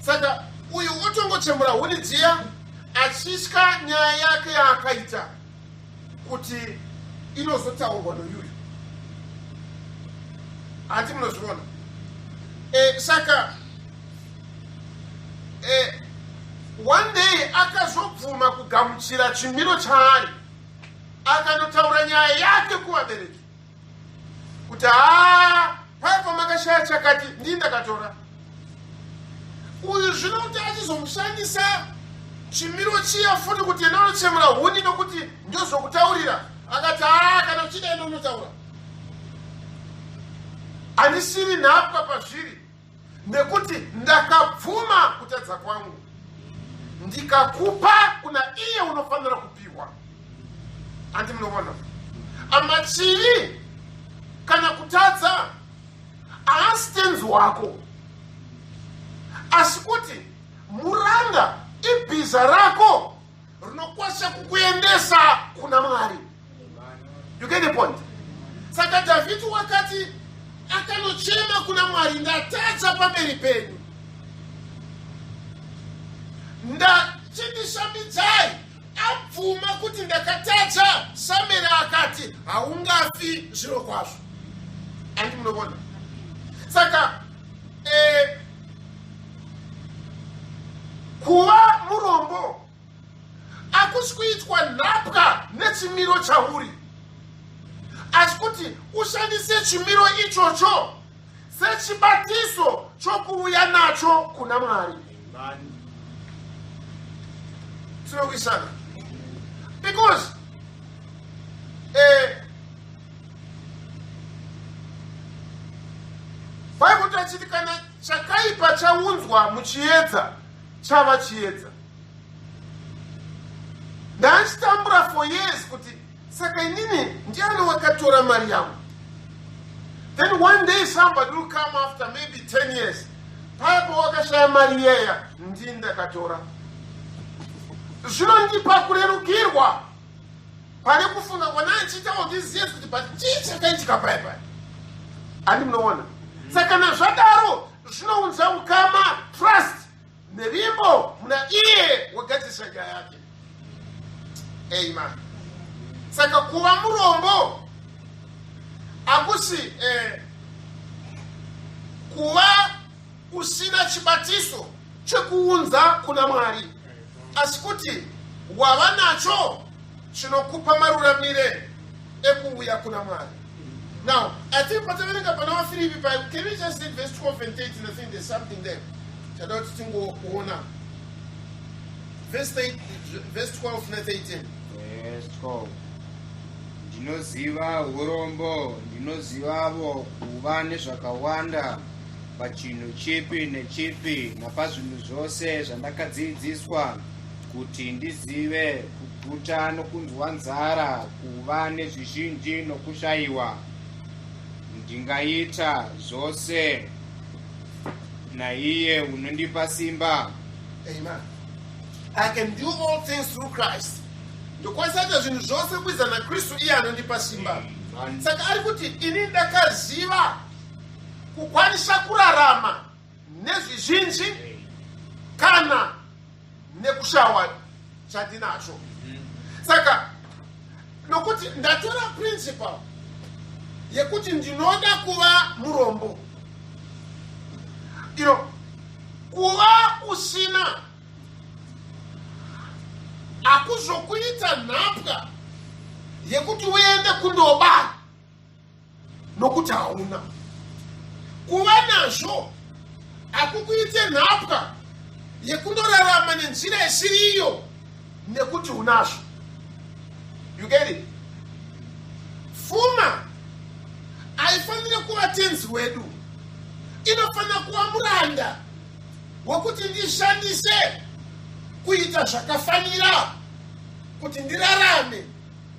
Saka uyu otongotsemura huni dziya achitya nyaya yake yaakaita kuti inozotaurwa noyuyu. Hanti munozviona? E, saka e, one day akazobvuma kugamuchira chimiro chaari akanotaura nyaya yake kuvabereki kuti haa paya pamakashaya chakati ndii ndakatora. Uyu zvino kuti achizomushandisa chimiro chiya futi kuti enda unochemura huni nokuti ndozvokutaurira, akati haa kana uchida enda unotaura, handisiri nhapwa pazviri nekuti ndakabvuma kutadza kwangu ndikakupa kuna iye unofanira kupiwa. Handi munoona amachivi kana kutadza haasi tenzi wako, asi kuti muranda ibhiza rako rinokwanisa kukuendesa kuna Mwari. You get the point? Saka Dhavhidhi wakati akanochema kuna Mwari, ndatadza pamberi penyu, ndachindishambidzai. Abvuma kuti ndakatadza, Samueri akati haungafi zviro kwazvo. Andi munoona? Saka eh, kuva murombo akusi kuitwa nhapwa nechimiro chauri, asi kuti ushandise chimiro ichocho sechibatiso chokuuya nacho kuna Mwari. Tinokuisana because eh, Bible tachiti kana chakaipa chaunzwa muchiedza chava chiedza. Ndachitambura for years kuti saka inini ndiani wakatora mari yangu. Then one day somebody will come after maybe 10 years, paya pawakashaya mari yeya ndini ndakatora. Zvinondipa kurerukirwa pane kufunga kwanandichiita all these years kuti but chii chakaitika paya paya. Handi munoona? Saka kana zvadaro zvinounza ukama, trust nevimbo muna iye wagadzirisa nyaya yake. Amen. Saka kuva murombo Hakusi kuva usina chibatiso chekuunza kuna Mwari, asi kuti wava nacho chinokupa maruramire ekuuya kuna Mwari. Now, I think pataverenga pana vaFiripi pa, can we just read verse 12 and 13? I think there's something there chada kuti tingoona. Verse 8, verse 12 ne13. Verse 12. Ndinoziva urombo, ndinozivavo kuva nezvakawanda. Pachinhu chipi nechipi napazvinhu zvose zvandakadzidziswa kuti ndizive kuguta nokunzwa nzara, kuva nezvizhinji nokushayiwa. Ndingaita zvose naiye unondipa simba. Amen. I can do all things through Christ. Ndokwanisa kuita zvinhu zvose kuiza naKristu iye anondipa simba. Saka ari kuti ini ndakaziva kukwanisa kurarama nezvizhinji kana nekushawa chandinacho. Saka nokuti ndatora principle yekuti ndinoda kuva murombo, ino kuva usina hakuzokuita nhapwa yekuti uende kundoba nokuti hauna. Kuva nazvo hakukuite nhapwa yekundorarama nenzira isiri iyo nekuti unazvo. You get it? Pfuma haifaniri kuva tenzi wedu, inofanira kuva muranda wekuti ndishandise kuita zvakafanira kuti ndirarame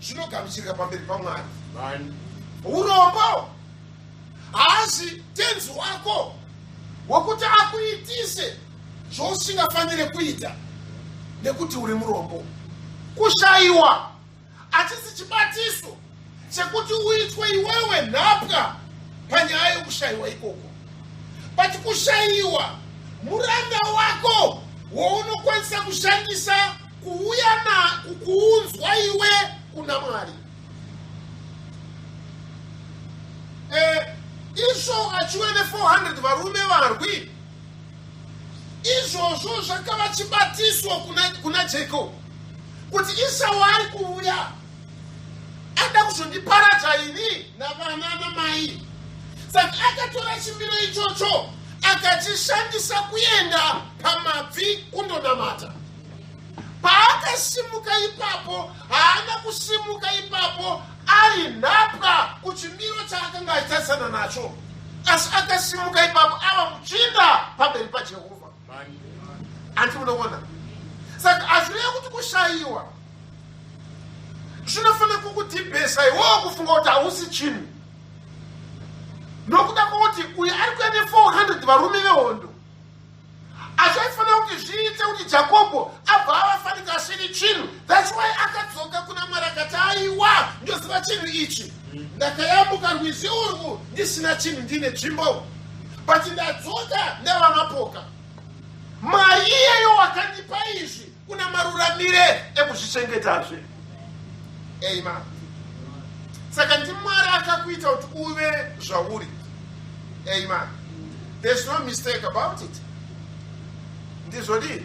zvinogamuchirika pamberi paMwari. Urombo haazi tenzi wako wekuti akuitise zvausingafanire kuita nekuti uri murombo. Kushayiwa hachisi chibatiso chekuti uitwe iwewe nhapwa panyaya yokushayiwa ikoko, but kushayiwa muranda wako waunokwanisa kushandisa kuuya na kuunzwa iwe kuna Mwari. Isau achiuya ne400 varume varwi, izvozvo zvakava chibatiso kuna Jacob kuti Isau ari kuuya ada kuzondiparadza ini navana namai. Saka akatora chimiro ichocho akachishandisa kuenda pamabvi kundonamata. Paakasimuka ipapo, haana kusimuka ipapo ari nhapwa kuchimiro chaakanga achitarisana nacho, asi akasimuka ipapo ava muchinda pamberi paJehovha. Anti munoona? Saka hazvireve kuti kushayiwa zvinofanira kukudhibhesa iwewo kufunga kuti hausi chinhu nokuda kwokuti uyu ari kuya ne400 varume vehondo. Hazvaifanira kuti zviite kuti Jakobho abva avafanika asiri chinhu. That's why akadzoka kuna Mwari akati, aiwa, ndoziva chinhu ichi, ndakayambuka rwizi urwu ndisina chinhu, ndine tsvimbo, but ndadzoka ndava mapoka. Mwari iyeyo wakandipa izvi una maruramire ekuzvichengetazve. Amen. Saka ndiMwari akakuita kuti uve zvauri. Amen. There's no mistake about it. Ndizvodii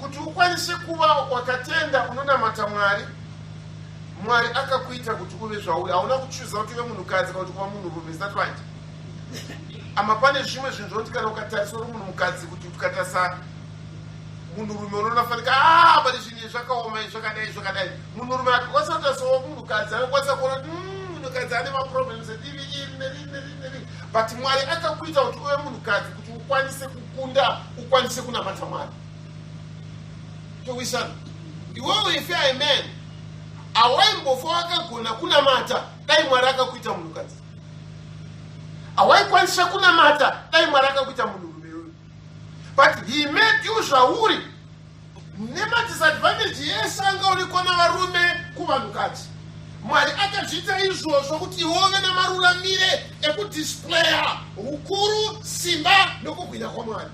kuti ukwanise kuva wakatenda unonamata Mwari? Mwari akakuita kuti uve zvauri. Hauna kuchuza kuti uve munhukadzi kana kuti kuva munhurume. Is that right? Ama pane zvimwe zvinhu zvinoti kana ukatarisa uri munhu mukadzi, kuti ukatarisa munhurume unoona fanika, ah, pane zvinhu izvi zvakaoma, izvi zvakadai, zvakadai. Munhurume akakwanisa kutarisawo munhukadzi, anokwanisa kuona kuti munhukadzi ane maproblems edivi iri neriri neriri neriri. But Mwari akakuita kuti uve munhukadzi kuti ukwanise kukunda, ukwanise kunamata Mwari. Towisana iwewe, if you are a man, hawaimbofa wakagona kunamata dai Mwari akakuita munhukadzi. Hawaikwanisa kunamata dai Mwari akakuita munhurume iwewe. But he made you zvauri nemadisadvantage yese angaonekwa navarume kuvanhukadzi. Mwari akazviita izvozvo kuti iwove namaruramire ekudisplaya ukuru, simba nokubwinya kwaMwari.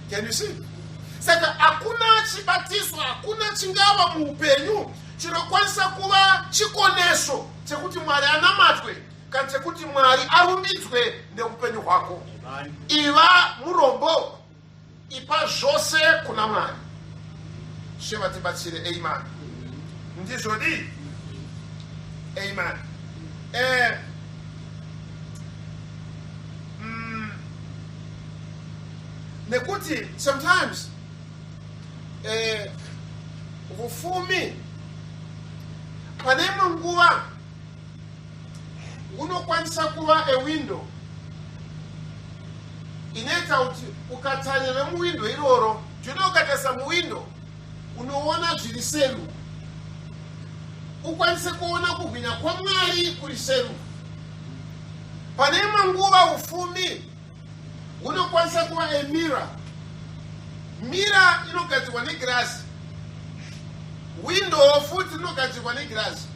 Can you see? Saka hakuna chibatiso, hakuna chingava muupenyu. Chinokwanisa kuva chikoneso chekuti Mwari anamatwe kana chekuti Mwari arumbidzwe neupenyu hwako. Iva murombo, ipa zvose kuna Mwari. She vatibatsire. Amen. Ndizvo dii? Amen. Nekuti sometimes vufumi pane imwe nguva unokwanisa kuva a window inoita kuti ukatanya nemuwindo iroro, tino ukatarisa muwindo unoona zviri seru, ukwanise kuona kuhwinya kwaMwari kuri seru. Pane imwe nguva ufumi hunokwanisa kuva a mirror. Mirror inogadzirwa negirasi, window futi rinogadzirwa negirasi.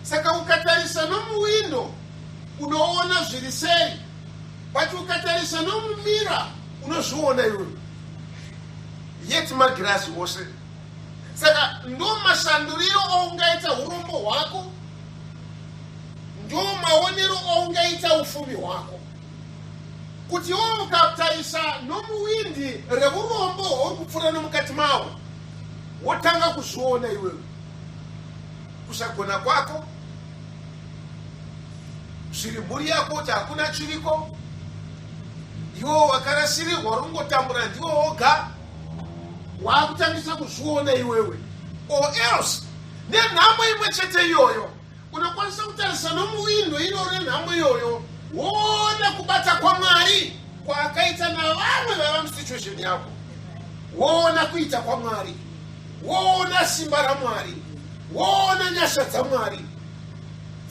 Saka ukatarisa nomuwindo unoona zviri seri, but ukatarisa nomumirror unozviona iwe, yet magirasi ose. Saka ndo mashanduriro oungaita urombo hwako, ndo maonero oungaita ufumi hwako, kuti iwe ukatarisa nomuwindi reurombo hwauri kupfuura nomukati mawo, wotanga kuzviona iwewe kusagona kwako, zviri mhuri yako, kuti hakuna chiriko, iwo wakarasirirwa, uri kungotambura ndiwo woga, waakutangisa kuzviona iwewe. Or else nenhamo imwe chete iyoyo unokwanisa kutarisa nomuwindo iroro renhamo iyoyo, woona kubata kwaMwari kwaakaita navamwe vaiva musituation yako, woona kuita kwaMwari, woona simba raMwari, woona nyasha dzaMwari,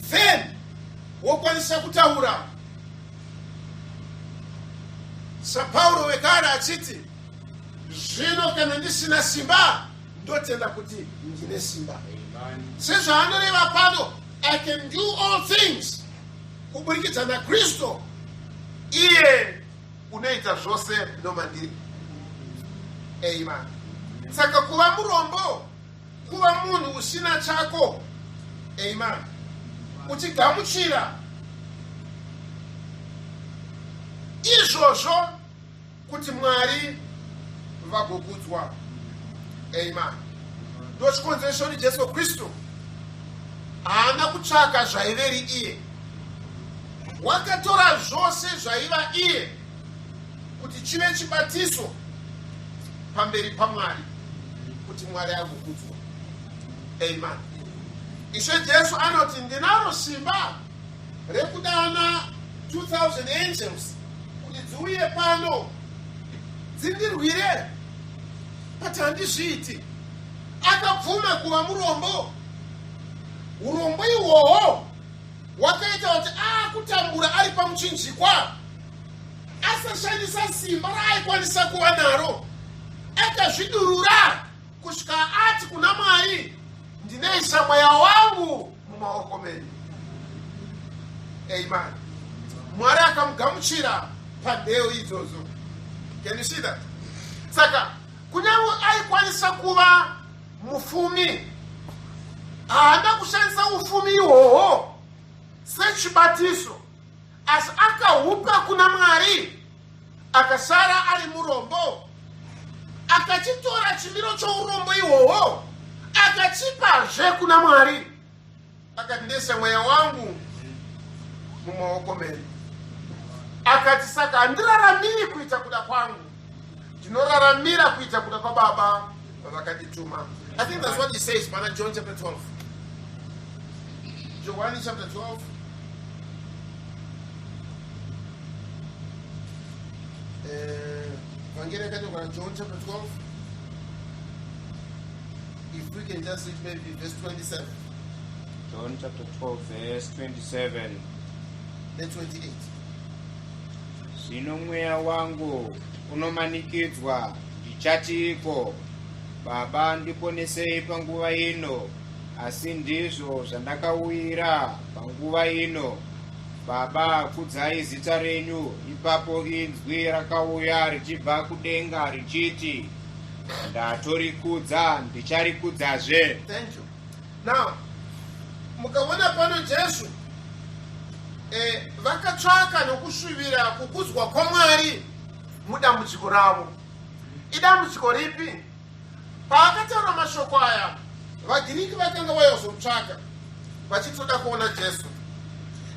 then wokwanisa kutaura saPauro wekare achiti, "Zvino kana ndisina simba, ndotenda kuti ndine simba." Sezvaanoreva pano, "I can do all things kuburikidza naKristu iye unoita zvose nomandiri." Amen. Saka kuva murombo, kuva munhu usina chako, amen, uchigamuchira izvozvo kuti Mwari vagokudzwa. Amen. Ndochikonzero kuti Jesu Kristu haana kutsvaka zvaiveri iye, wakatora zvose zvaiva iye kuti chive chibatiso pamberi paMwari, kuti Mwari agokudzwa. Amen. Ishe Jesu anoti, "Ndinaro simba rekudana 2000 angels kuti dziuye pano dzindirwire, but handizviiti." Akabvuma kuva murombo. Urombo ihwohwo wakaita kuti akutambura ari pamuchinjikwa asashandisa simba raaikwanisa kuva naro. Akazvidurura kusvika ati kuna Mwari, "Ndinoisa mweya wangu mumaoko menyu." Amen. Mwari akamugamuchira panheo idzodzo. Can you see that? Saka kunyange aikwanisa kuva mufumi, haana kushandisa ufumi ihwohwo sechibatiso, asi akahupa kuna Mwari, akasara ari murombo, akachitora chimiro chourombo ihwohwo, akachipazve kuna Mwari, akati, "Ndese mweya wangu mumaoko menyu." Akati, "Saka handiraramiri kuita kuda kwangu, ndinoraramira kuita kuda kwaBaba vakandituma." I think that's what he says pana John chapter 12, Johani chapter 12. Vhangeri yakanyorwa naJohn chapter 12, if we can just read maybe verse 27. John chapter 12, verse 27. Ne28. Zvino mweya wangu unomanikidzwa, ndichatiiko? Baba, ndiponesei panguva ino. Asi ndizvo zvandakauyira panguva ino. Baba, kudzai zita renyu. Ipapo inzwi rakauya richibva kudenga richiti, "Ndatorikudza, ndicharikudzazve." Thank you. Now mukaona pano Jesu eh, vakatsvaka nokushuvira kukudzwa kwaMwari mudambudziko ravo. Idambudziko ripi? Paakataura mashoko aya, vaGiriki vakanga vauya kuzomutsvaka vachitoda kuona Jesu.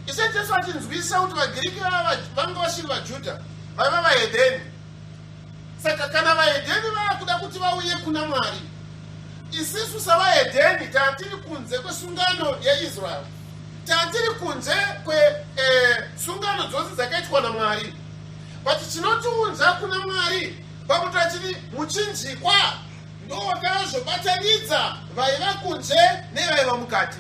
Ishe Jesu achinzwisisa kuti vaGiriki vava vanga vasiri vaJudha, vaiva vahedheni. Saka kana vahedheni vava kuda kuti vauye kuna Mwari, isisu savahedheni tatiri kunze kwesungano yeIsrael, tatiri kunze kwesungano eh, dzose dzakaitwa naMwari. But chinotiunza kuna Mwari pakuti achiti muchinjikwa ndo wakazobatanidza vaiva kunze nevaiva mukati.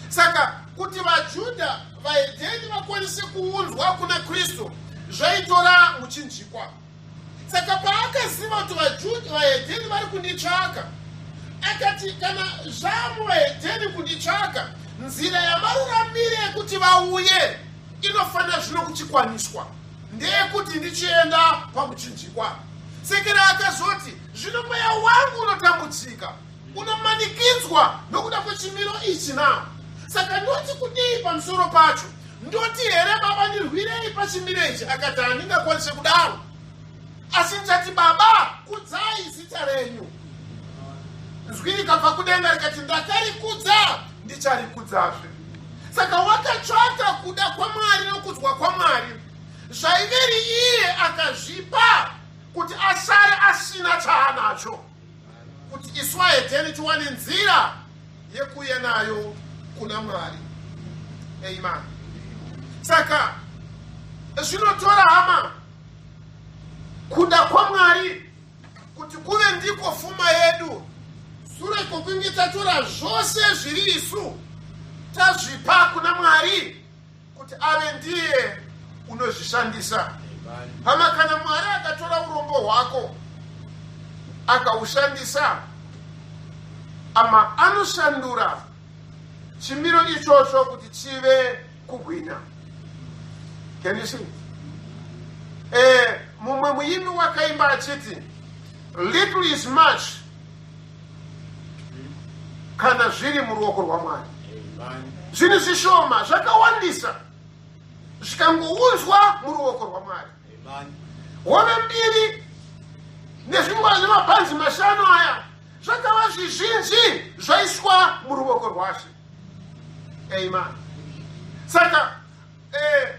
Saka kuti vaJudha vahedheni vakwanise kuunzwa kuna Kristu zvaitora muchinjikwa. Saka paakaziva kuti vaJudha vahedheni vari kunditsvaka, akati kana zvamuvahedheni kunditsvaka, nzira yamaruramire yekuti vauye inofanira zvino kuchikwaniswa ndeyekuti ndichienda pamuchinjikwa. Sekera akazoti zvino mweya wangu unotambudzika unomanikidzwa nokuda kwechimiro ichi na saka ndoti kudii pamusoro pacho ndoti here baba ndirwirei pachimiro ichi akati handingakwanise kudaro asi ndichati baba kudzai zita renyu nzwi rikabva kudenga rikati ndakarikudza ndicharikudzazve saka wakatsvaka kuda kwamwari nokudzwa kwamwari zvaiveri iye akazvipa kuti asare asina chaanacho kuti isu vahedheni tiwane nzira yekuuya nayo kuna Mwari. Amen. Saka zvinotora hama kuda kwaMwari kuti kuve ndiko fuma yedu sure kwokunge tatora zvose zviri isu tazvipa kuna Mwari kuti ave ndiye unozvishandisa. Hama, kana Mwari akatora urombo hwako akahushandisa, ama anoshandura chimiro ichocho kuti chive kuhwina. Can you see? Eh, mumwe muimbi wakaimba achiti little is much kana zviri muruoko rwamwari zvinhu zvishoma zvakawandisa zvikangounzwa muruoko rwamwari hove mbiri nezvingwa zvemabhanzi mashanu aya zvakava zvizhinji zvaiswa muruoko rwashe amen saka eh,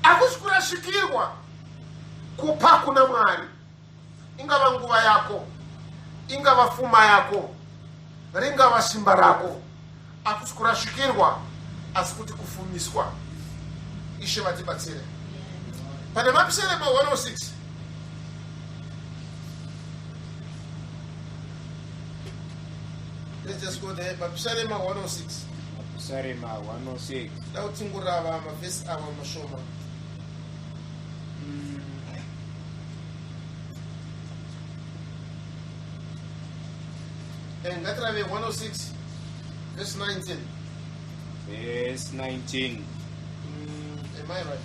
akusi kurashikirwa kupa kuna mwari ingava nguva yako ingava fuma yako ringava simba rako akusi kurashikirwa asi kuti kufumiswa ishe vatibatsire pane mapisarema 106 Let's just go there. Mapisarema 106. Mapisarema 106. Dautingurava mavhesi awa mashoma. Eh, ngatirave 106 verse 19. Verse 19. Am I right?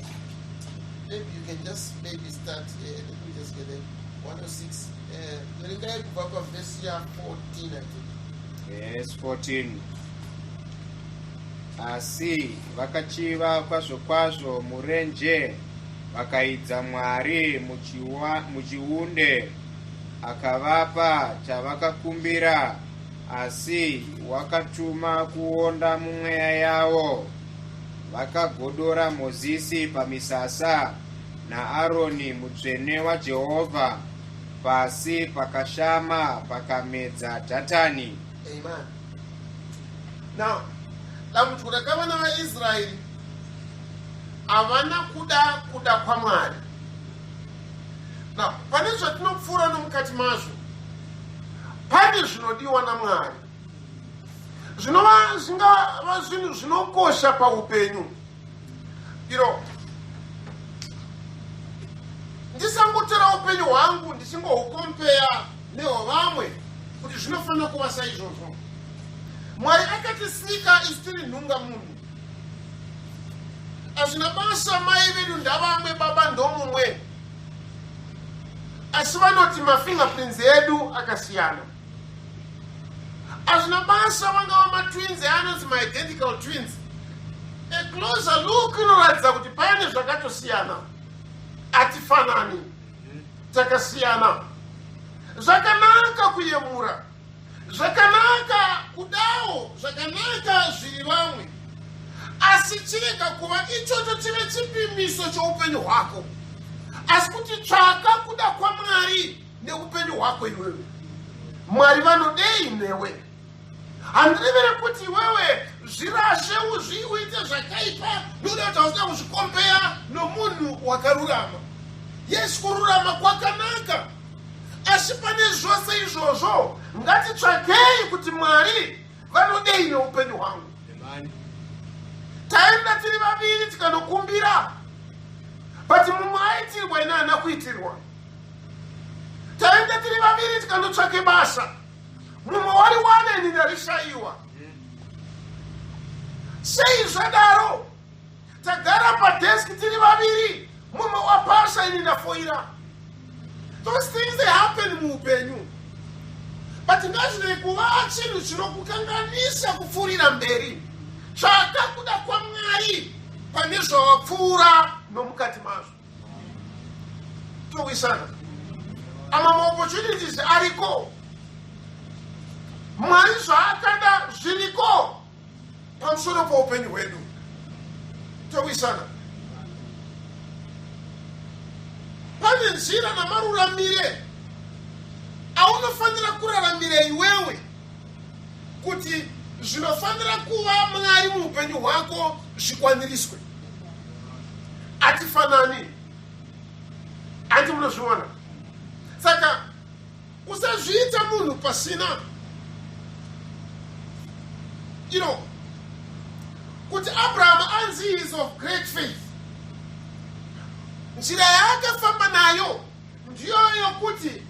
Maybe you can just maybe start. Let me just get there. 106. Verengai kubva pavhesi ya 14 I think. Verse 14. Asi vakachiva kwazvo kwazvo murenje, vakaidza Mwari muchiunde, akavapa chavakakumbira, asi wakatuma kuonda mumweya yavo. Vakagodora Mozisi pamisasa, naAroni mutsvene waJehovha, pasi pakashama pakamedza Dhatani. Amen. Now, dambudziko rakava navaIsraeri havana kuda kuda kwaMwari. Now, pane zvatinopfuura nomukati mazvo, pane zvinodiwa naMwari zvinova zvingava zvinhu zvinokosha paupenyu. Iro ndisangotora upenyu hwangu ndichingohukompeya nehwevamwe kuti zvinofanira kuva saizvozvo. Mwari akatisika isu tiri nhunga munhu. Hazvina basa mai vedu ndavamwe baba ndomumwe, asi vanoti mafingerprints edu akasiyana. Hazvina basa vangava matwins anonzi maidentical twins. A closer look inoratidza kuti pane zvakatosiyana. Hatifanani, takasiyana. Zvakanaka kuyemura, zvakanaka kudawo zvakanaka zviri vamwe, asi chirega kuva ichocho chive chipimiso choupenyu hwako, asi kuti tsvaka kuda kwaMwari neupenyu hwako iwewe. Mwari vanodei newe? Handirevere kuti iwewe zvirashe uzvi uite zvakaipa nokuda kuti hausina kuzvikombeya nomunhu wakarurama. Yes, kururama kwakanaka, asi pane zvose izvozvo ngatitsvakei kuti Mwari vanodei neupenyu hwangu. Taenda tiri vaviri tikanokumbira, but mumwe aitirwa ini haana kuitirwa. Taenda tiri vaviri tikanotsvake basa, mumwe wariwana ini ndarishayiwa. Sei zvadaro? Tagara padeski tiri vaviri, mumwe wapasa ini ndafoira. Those things, they happen muupenyu, but ngazvirege kuva chinhu chinokukanganisa kupfuurira mberi. Tsvaka kuda kwaMwari pane zvawapfuura nomukati mazvo. Towisana ama maopportunities ariko, Mwari zvaakada zviriko pamusoro poupenyu hwedu. Towisana pane nzira namaruramire aunofanira kuraramira iwewe, kuti zvinofanira kuva Mwari muupenyu hwako zvikwaniriswe. Hatifanani, handi munozviona? Saka usazviita munhu pasina kuti Abraham anzi is of great faith, nzira yaakafamba nayo ndiyo yokuti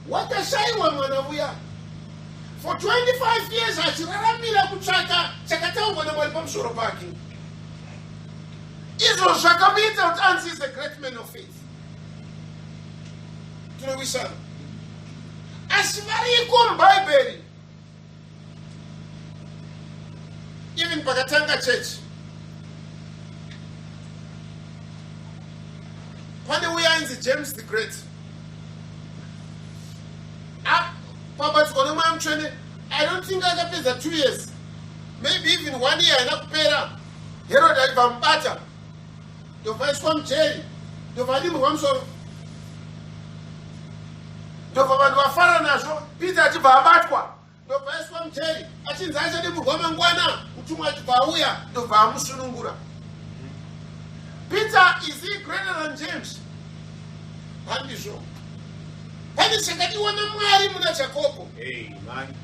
wakashayiwa mwana uya for 25 years achiraramira kutsvaka chakataurwa naMwari pamusoro pake. Izvo zvakamuita kuti anzi is a great man of faith. Tinowisana, asi variko muBhaibheri, even pakatanga chechi, pane uya ainzi James the Great. Pabatsirwa noMweya Mutsvene, I don't think akapedza 2 years, maybe even one year haina kupera, Herod aibva mubata, ndobva aiswa mujeri, ndobva adimurwa musoro, ndobva vanhu vafara nazvo. Peter achibva abatwa, ndobva aiswa mujeri, achinzi achadimurwa mangwana. Mutumwa achibva auya, ndobva amusunungura. Peter, is he greater than James? Handizvo. Pane chakadiwa naMwari muna Jakobho. Amen.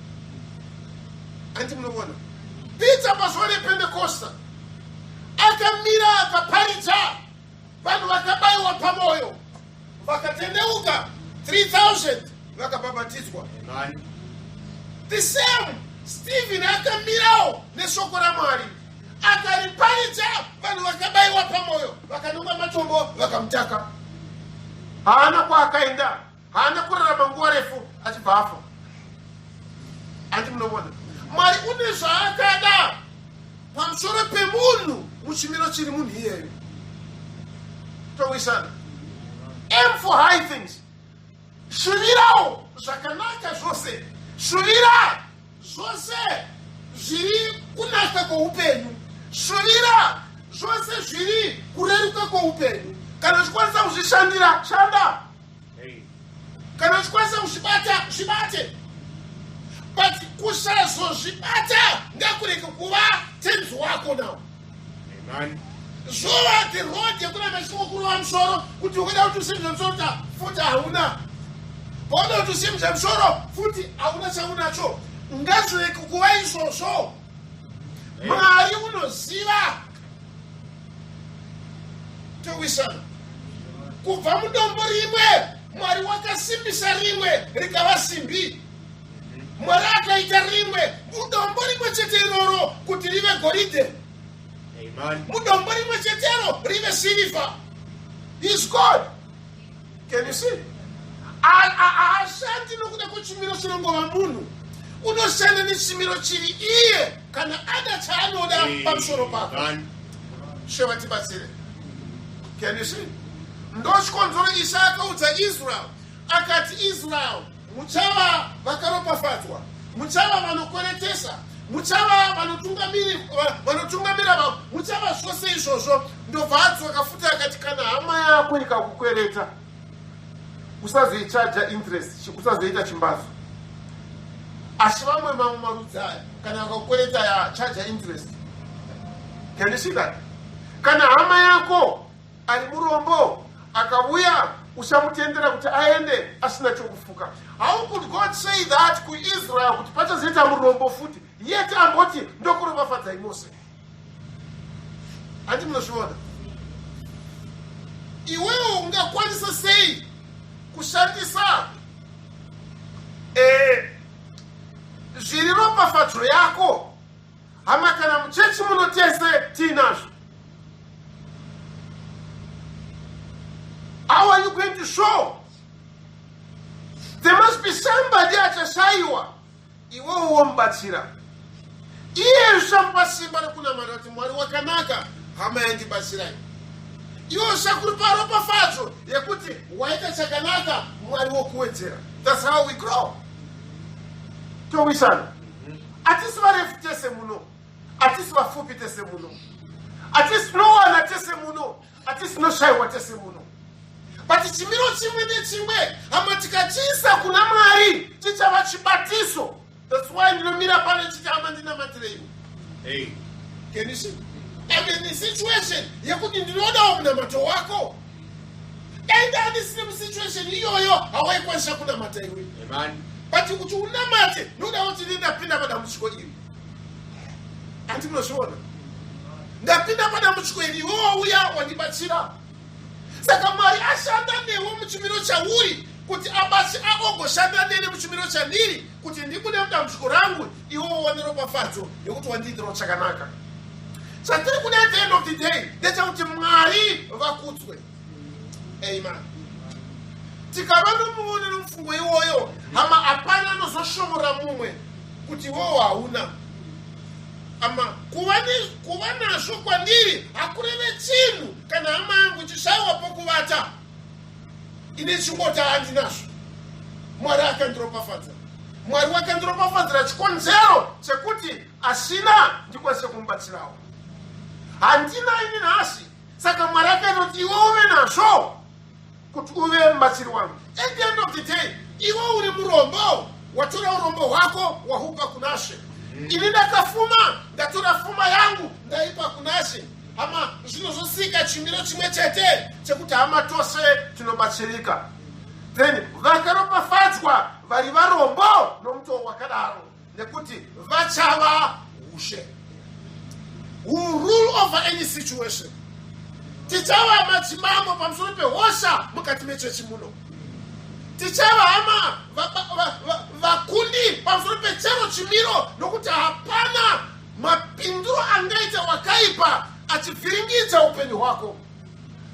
Handi munoona Peter pazuva rePentekosta akamira akaparidza, vanhu vakabayiwa pamwoyo, vakatendeuka, 3000 vakabhabhatidzwa. Amen. The same Stephen akamirawo neshoko raMwari, akariparidza, vanhu vakabayiwa pamwoyo, vakanonga matombo, vakamutaka. Haana kwaakaenda, haana kurarama nguva refu, achibva afa. Handi munoona Mwari une zvaakada pamusoro pemunhu muchimiro chiri munhu iyeyo. Towisana, aim for high things. Shuvirawo zvakanaka zvose, shuvira zvose zviri kunaka kwoupenyu, shuvira zvose zviri kureruka kwoupenyu. Kana uchikwanisa kuzvishandira, shanda. Hey. Kana uchikwanisa kuzvibata, zvibate, but kusazozvibata ngakurege kuva tenzi wako now. Amen. Zvova the road yekuramba chingokurova musoro, kuti ukada kuti usimudze musoro, ta futi hauna pauda kuti usimudze musoro, futi hauna chaunacho. Ngazvirege kuva izvozvo. Mwari unoziva. Towisana, kubva mudombo rimwe Mwari wakasimbisa rimwe rikava simbi. Mwari akaita rimwe mudombo rimwe chete iroro kuti rive goridhe. Amen. Mudombo rimwe chetero rive sirivha. Is God. Can you see? Haashandi nokuda kwechimiro chinongova munhu. Unoshanda nechimiro chiri iye kana ada chaanoda pamusoro pako. She vatibatsire. Can you see? Ndochikonzero Ishe akaudza Israel akati, Israel, muchava vakaropafadzwa, muchava vanokweretesa, muchava vanotungamira vamwe, muchava zvose izvozvo. Ndobva adzoka futi akati, kana hama yako ikakukwereta, usazoichaja interest, usazoita chimbazo. Asi vamwe mamwe marudzi aya, kana akakukwereta, ya charge interest. Can you see that? Kana hama yako ari murombo akauya, usamutendera kuti aende asina chokufuka. How could God say that kuIsrael, kuti pachazoita murombo futi, yet amboti ndokuropafadzai mose? Handi munozviona? Iwewo ungakwanisa sei kushandisa zviri ropafadzo yako? Hama, kana muchechi muno tese tiinazvo. How are you going to show? There must be somebody achashayiwa, iwewo womubatsira. Iye zvichamupa simba rekunamata kuti, "Mwari wakanaka, hama yandibatsirai." Iwe usakuripa ropafadzo yekuti waita chakanaka, Mwari wokuwedzera. That's how we grow. Towisana. Hatisi varefu tese muno, hatisi vafupi tese muno, hatisi tinowana tese muno, hatisi tinoshayiwa tese muno, but chimiro chimwe nechimwe, hama, tikachiisa kuna Mwari, chichava chibatiso. That's why ndinomira pano chiti, "Hama, ndinamatireiwo." Hey. Can you see? I'm in a situation yekuti ndinodawo munamato wako. Dai ndandisiri musituation iyoyo, hawaikwanisa kunamata iwe. Amen. But kuti unamate, noda kuti ndi ndapinda padambudziko iri. Handi munozviona? Ndapinda padambudziko iri, iwe wauya wandibatsira. Saka Mwari ashanda newe muchimiro chauri kuti abatsi agogoshanda nene muchimiro chandiri kuti ndibude mudambudziko rangu, iwe uwane ropafadzo yekuti wandiitirawo chakanaka. Chatiri kuda at the end of the day ndechekuti Mwari vakudzwe. Amen. Tikava nomuono nomufungo iwoyo, hama, hapana anozoshomora mumwe kuti iwowo hauna. Ama kuva nazvo kwandiri hakureve chinhu kana hama yangu ichishayiwa pokuvata. Ine chingota handinazvo, Mwari akandiropafadza. Mwari wakandiropafadzira chikonzero chekuti asina ndikwanise kumubatsirawo. Handina ini nhasi, saka Mwari akaita kuti iwe uve nazvo kuti uve mubatsiri wangu. At the end of the day, iwe uri murombo, watora urombo hwako wahupa kunaShe. Ini ndakafuma, ndatora fuma yangu ndaipa kunaShe. Hama, zvinozosika chimiro chimwe chete chekuti, hama, tose tinobatsirika. Then vakaropafadzwa vari varombo nomutoo wakadaro, nekuti vachava ushe, who rule over any situation. Tichava madzimambo pamusoro pehosha mukati mechechi muno. Tichava, hama, vakundi pamusoro pechero chimiro, nokuti hapana mapinduro angaita wakaipa achivhiringidza upenyu hwako,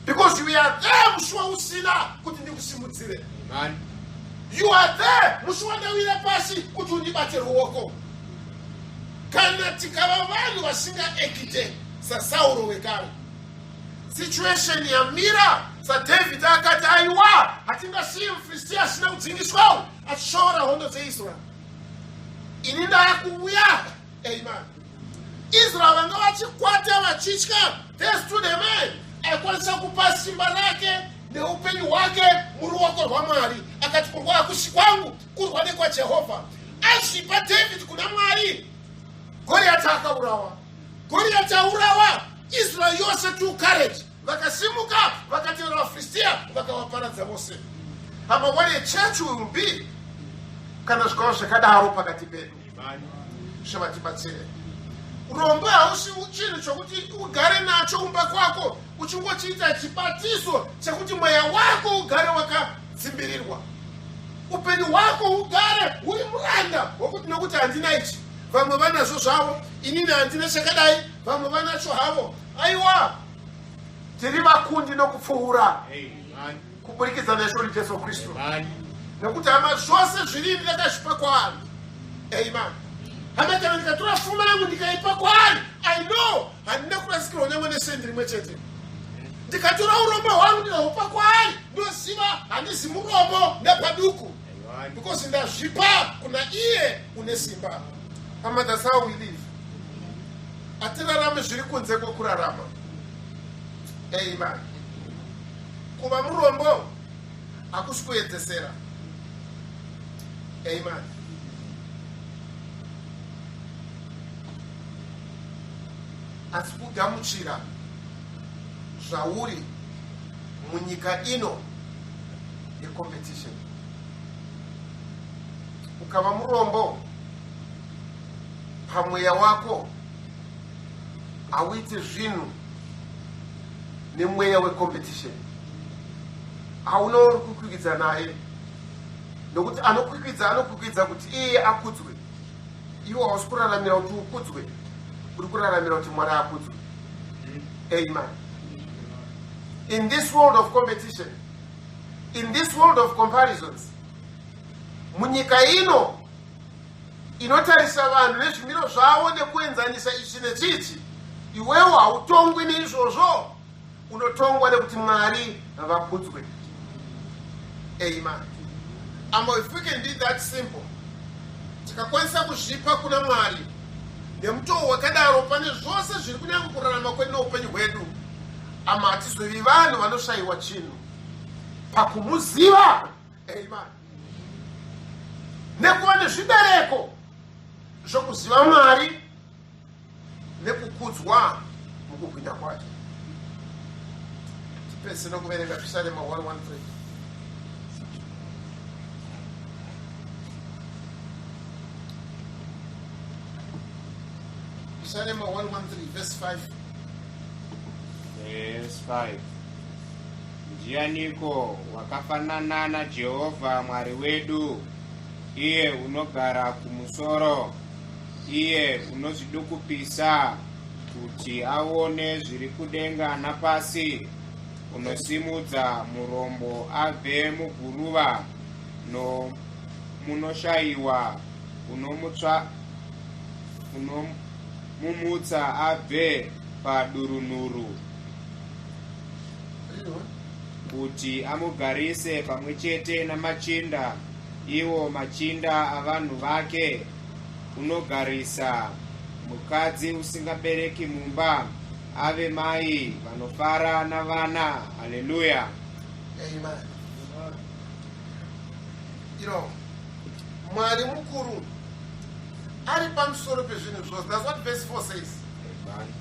because we are there musi wausina kuti ndikusimudzire. Amen. You are there musi wandawira pasi kuti undibate ruoko. Kana tikava vanhu vasingaekite saSauro wekare, situation yamira saDavid akati, "Aiwa, hatingasiyi muFilistia asina kudzingiswawo achishoora hondo dzeIsraeri. Ini ndaakuuya." Amen. Israel vanga vachikwata vachitya. There stood a man aikwanisa kupa simba rake neupenyu hwake muruoko rwaMwari. Akati, "Kurwa hakusi kwangu, kurwa nekwaJehovha." Azvipa David kuna Mwari, Goriati akaurawa. Goriati aurawa, Israel yose took courage, vakasimuka, vakatevera vaFilistia, vakavaparadza vose. Hama, what a church we will be kana zvikava zvakadaro pakati pedu. Amen. Zvavatibatsire. Urombo hausi chinhu chokuti ugare nacho umba kwako uchingochiita chibatiso chekuti mweya wako ugare wakadzimbirirwa, upenyu hwako ugare huri muranda wokuti nokuti handina ichi, vamwe vanazvo zvavo, inini handina chakadai, vamwe vanacho havo. Aiwa, tiri vakundi nokupfuura Amen. kuburikidza neShe Jesu Kristu. Amen. Nekuti, hama, zvose zvirini ndakazvipa kwaari. Amen. Hama, kana ndikatora fuma yangu ndikaipa kwaari, I know handina kurasikirwa nyangwe nesendi rimwe chete. Ndikatora urombo hwangu ndikahupa kwaari, ndoziva handizi murombo nepaduku, because ndazvipa kuna iye une simba. Hama, that's how we live. Hatirarame zviri kunze kwokurarama. Amen. Kuva murombo hakusi kuedzesera. Amen. Asi kugamuchira zvauri munyika ino yecompetition. Ukava murombo pamweya wako, hauiti zvinhu nemweya wecompetition. Hauna uri kukwikwidza naye, nokuti anokwikwidza anokwikwidza kuti iye akudzwe. Iwe hausi kuraramira kuti ukudzwe, uri kuraramira kuti Mwari akudzwe. Amen. In this world of competition, in this world of comparisons, munyika ino inotarisa vanhu nezvimiro zvavo nekuenzanisa ichi nechichi, iwewo hautongwi neizvozvo. Unotongwa nekuti Mwari vakudzwe. Amen. Ama if we can be that simple, tikakwanisa kuzvipa kuna Mwari nemutoo wakadaro pane zvose zviri kunyange kurarama kwedu neupenyu hwedu, ama hatizovi vanhu vanoshayiwa chinhu pakumuziva. Amen. Nekuva nezvibereko zvokuziva Mwari nekukudzwa mukubwinya kwake. Tipedzise nokuverenga Pisarema 113. Pisarema 113 verse 5. Verse 5. Ndianiko wakafanana naJehovha Mwari wedu, iye unogara kumusoro, iye unozvidukupisa kuti aone zviri kudenga napasi, unosimudza murombo abve muguruva, nomunoshayiwa unomumutsa abve padurunhuru, kuti amugarise pamwe chete namachinda, iwo machinda avanhu vake? Unogarisa mukadzi usingabereki mumba, ave mai vanofara navana. Haleluya. Amen. Mwari mukuru ari pamusoro pezvinhu zvose. That's what verse 4 says. Amen.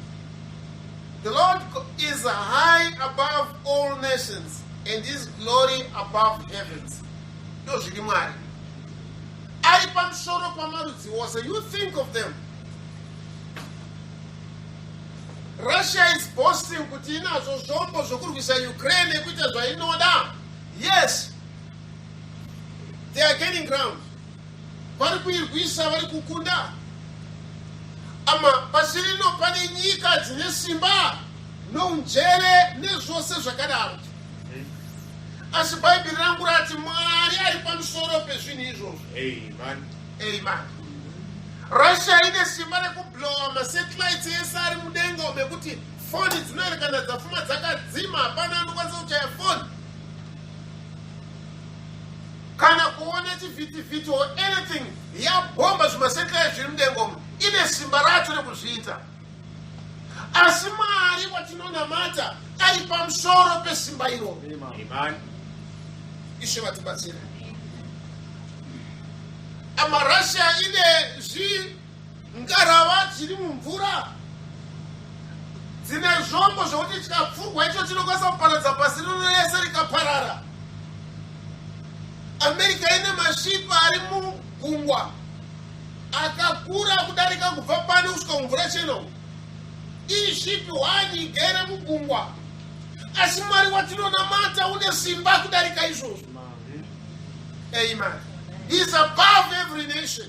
The Lord is high above all nations and his glory above heavens. Ndozviri Mwari ari pamusoro pamarudzi ose. You think of them. Russia is boasting kuti inazvo zvombo zvokurwisa Ukraine nekuita zvainoda. Yes, they are gaining ground. Vari kuirwisa, vari kukunda. Ama pasi rino pane nyika dzine simba nounjere nezvose zvakadaro, asi Bhaibheri rangu rati Mwari ari pamusoro pezvinhu izvozvo. Amen. Amen. Russia ine simba rekublowa masatellites ese ari mudenga umu, ekuti foni dzinoerekana dzafuma dzakadzima, hapana anokwanisa kuchaya foni kana kuona chivhitivhiti or anything. Yabhomba zvimasatellites zviri mudenga umu. Ine simba racho rekuzviita, asi Mwari watinonamata ari pamusoro pesimba iroro. Amen. Ishe vatibatsire. Ama Russia ine zvingarava dziri mumvura dzine zvombo zvokuti chikapfurwa icho chinokwanisa kuparadza pasi rino rese rikaparara. America ine mashipa ari mugungwa akakura kudarika kubva pano kusvika kumvura chena. Iri shipi hwani igere mugungwa, asi Mwari watinonamata une simba kudarika izvozvo. Amen. He is above every nation.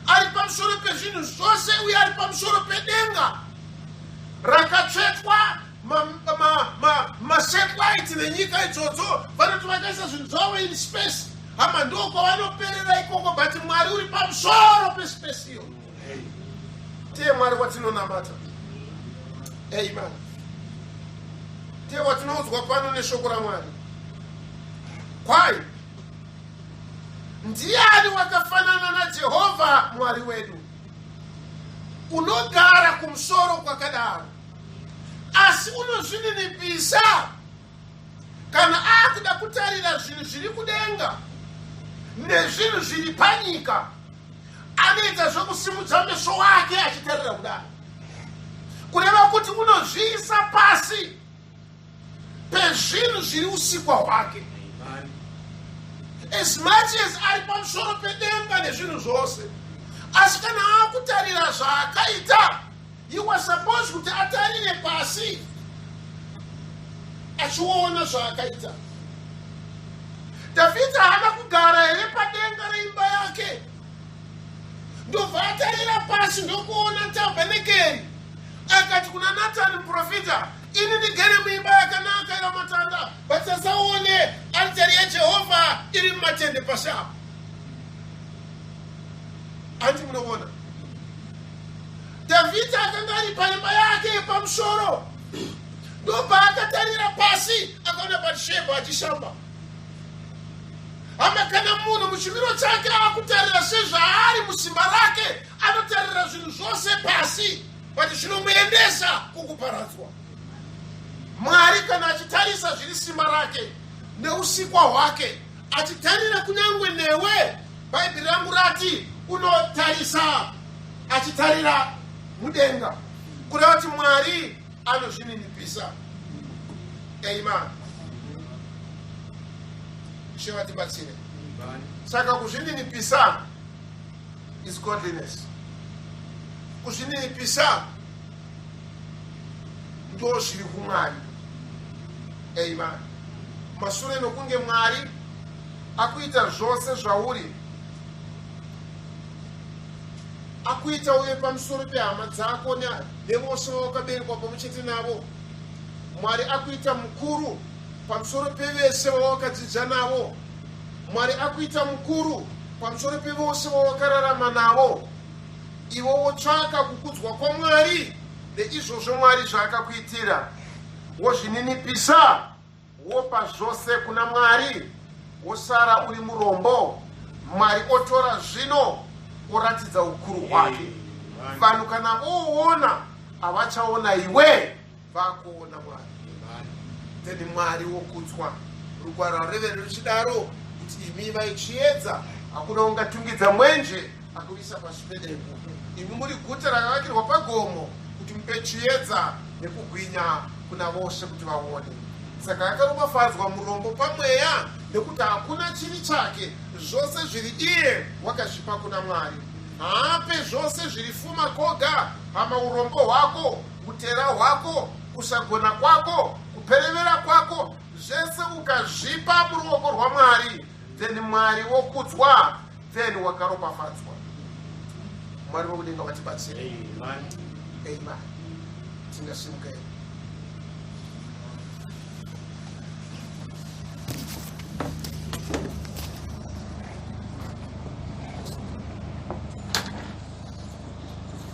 Ari pamusoro pezvinhu zvose uye ari pamusoro pedenga rakatsvetwa masatellites nenyika idzodzo. Vanoti vakaisa zvinhu zvavo in space. Hama, ndo kwavanoperera ikoko, but Mwari uri pamusoro pespace iyo. Tiye Mwari watinonamata. Amen. Tiye watinoudzwa pano neshoko raMwari. Kwai ndiani wakafanana naJehovha Mwari wedu, unogara kumusoro kwakadaro, asi unozvininipisa kana akuda kutarira zvinhu zviri kudenga nezvinhu zviri panyika? Anoita zvokusimudza meso wake achitarira kudaro, kureva kuti unozviisa pasi pezvinhu zviri usikwa hwake. As much as ari pamusoro pedenga nezvinhu zvose, asi kana akutarira zvaakaita, he was supposed kuti atarire pasi achiona zvaakaita. Dhavhidha haana kugara here padenga reimba yake, ndobva atarira pasi, ndokuona tabhenekeri, akati kuna Natani muprofita, "Ini ndigere muimba yakanaka yamatanda, but sasaone aritari yaJehovha iri mumatende pasi apo"? Hanti munoona, Dhavhidhi akanga ari paimba yake yepamusoro, ndopaakatarira pasi, akaona Batishebha achishamba. Hama, kana munhu muchimiro chake akutarira sezvaari musimba rake, anotarira zvinhu zvose pasi, but zvinomuendesa kukuparadzwa. Mwari kana achitarisa zviri simba rake neusikwa hwake, achitarira kunyange newe, Bhaibheri rangu rati unotarisa achitarira mudenga, kureva kuti Mwari anozvininipisa. Amen. Ishe vatibatsire. Saka kuzvininipisa is godliness. Kuzvininipisa ndo zviri kuMwari. Amen. Mashure nokunge Mwari akuita zvose zvauri, akuita uye pamusoro pehama dzako nevose vawakaberekwa pamwe chete navo, Mwari akuita mukuru pamusoro pevese vawakadzidza navo, Mwari akuita mukuru pamusoro pevose vawakararama navo, iwe wotsvaka kukudzwa kwaMwari neizvozvo Mwari zvaakakuitira, wozvininipisa, wopa zvose kuna Mwari, wosara uri murombo, Mwari otora zvino oratidza ukuru hwake. Vanhu kana voona, havachaona iwe, vakuona Mwari. Then Mwari wokudzwa. Rugwaro harureveri ruchidaro kuti imi vaichiedza, hakuna ungatungidza mwenje akuisa pasi pedengu. Imi muri guta rakavakirwa pagomo, kuti mupe chiedza nekugwinya kuna vose kuti vaone. Saka akaropafadzwa murombo pamweya, nekuti hakuna chiri chake, zvose zviri iye wakazvipa kuna Mwari. Haape zvose zviri fuma koga. Hama, urombo hwako, utera hwako, kusagona kwako, kuperevera kwako, zvese ukazvipa muruoko rwaMwari, then Mwari wokudzwa, then wakaropafadzwa. Mwari vokudenga vatibatsire. Amen. Tingasimuka here?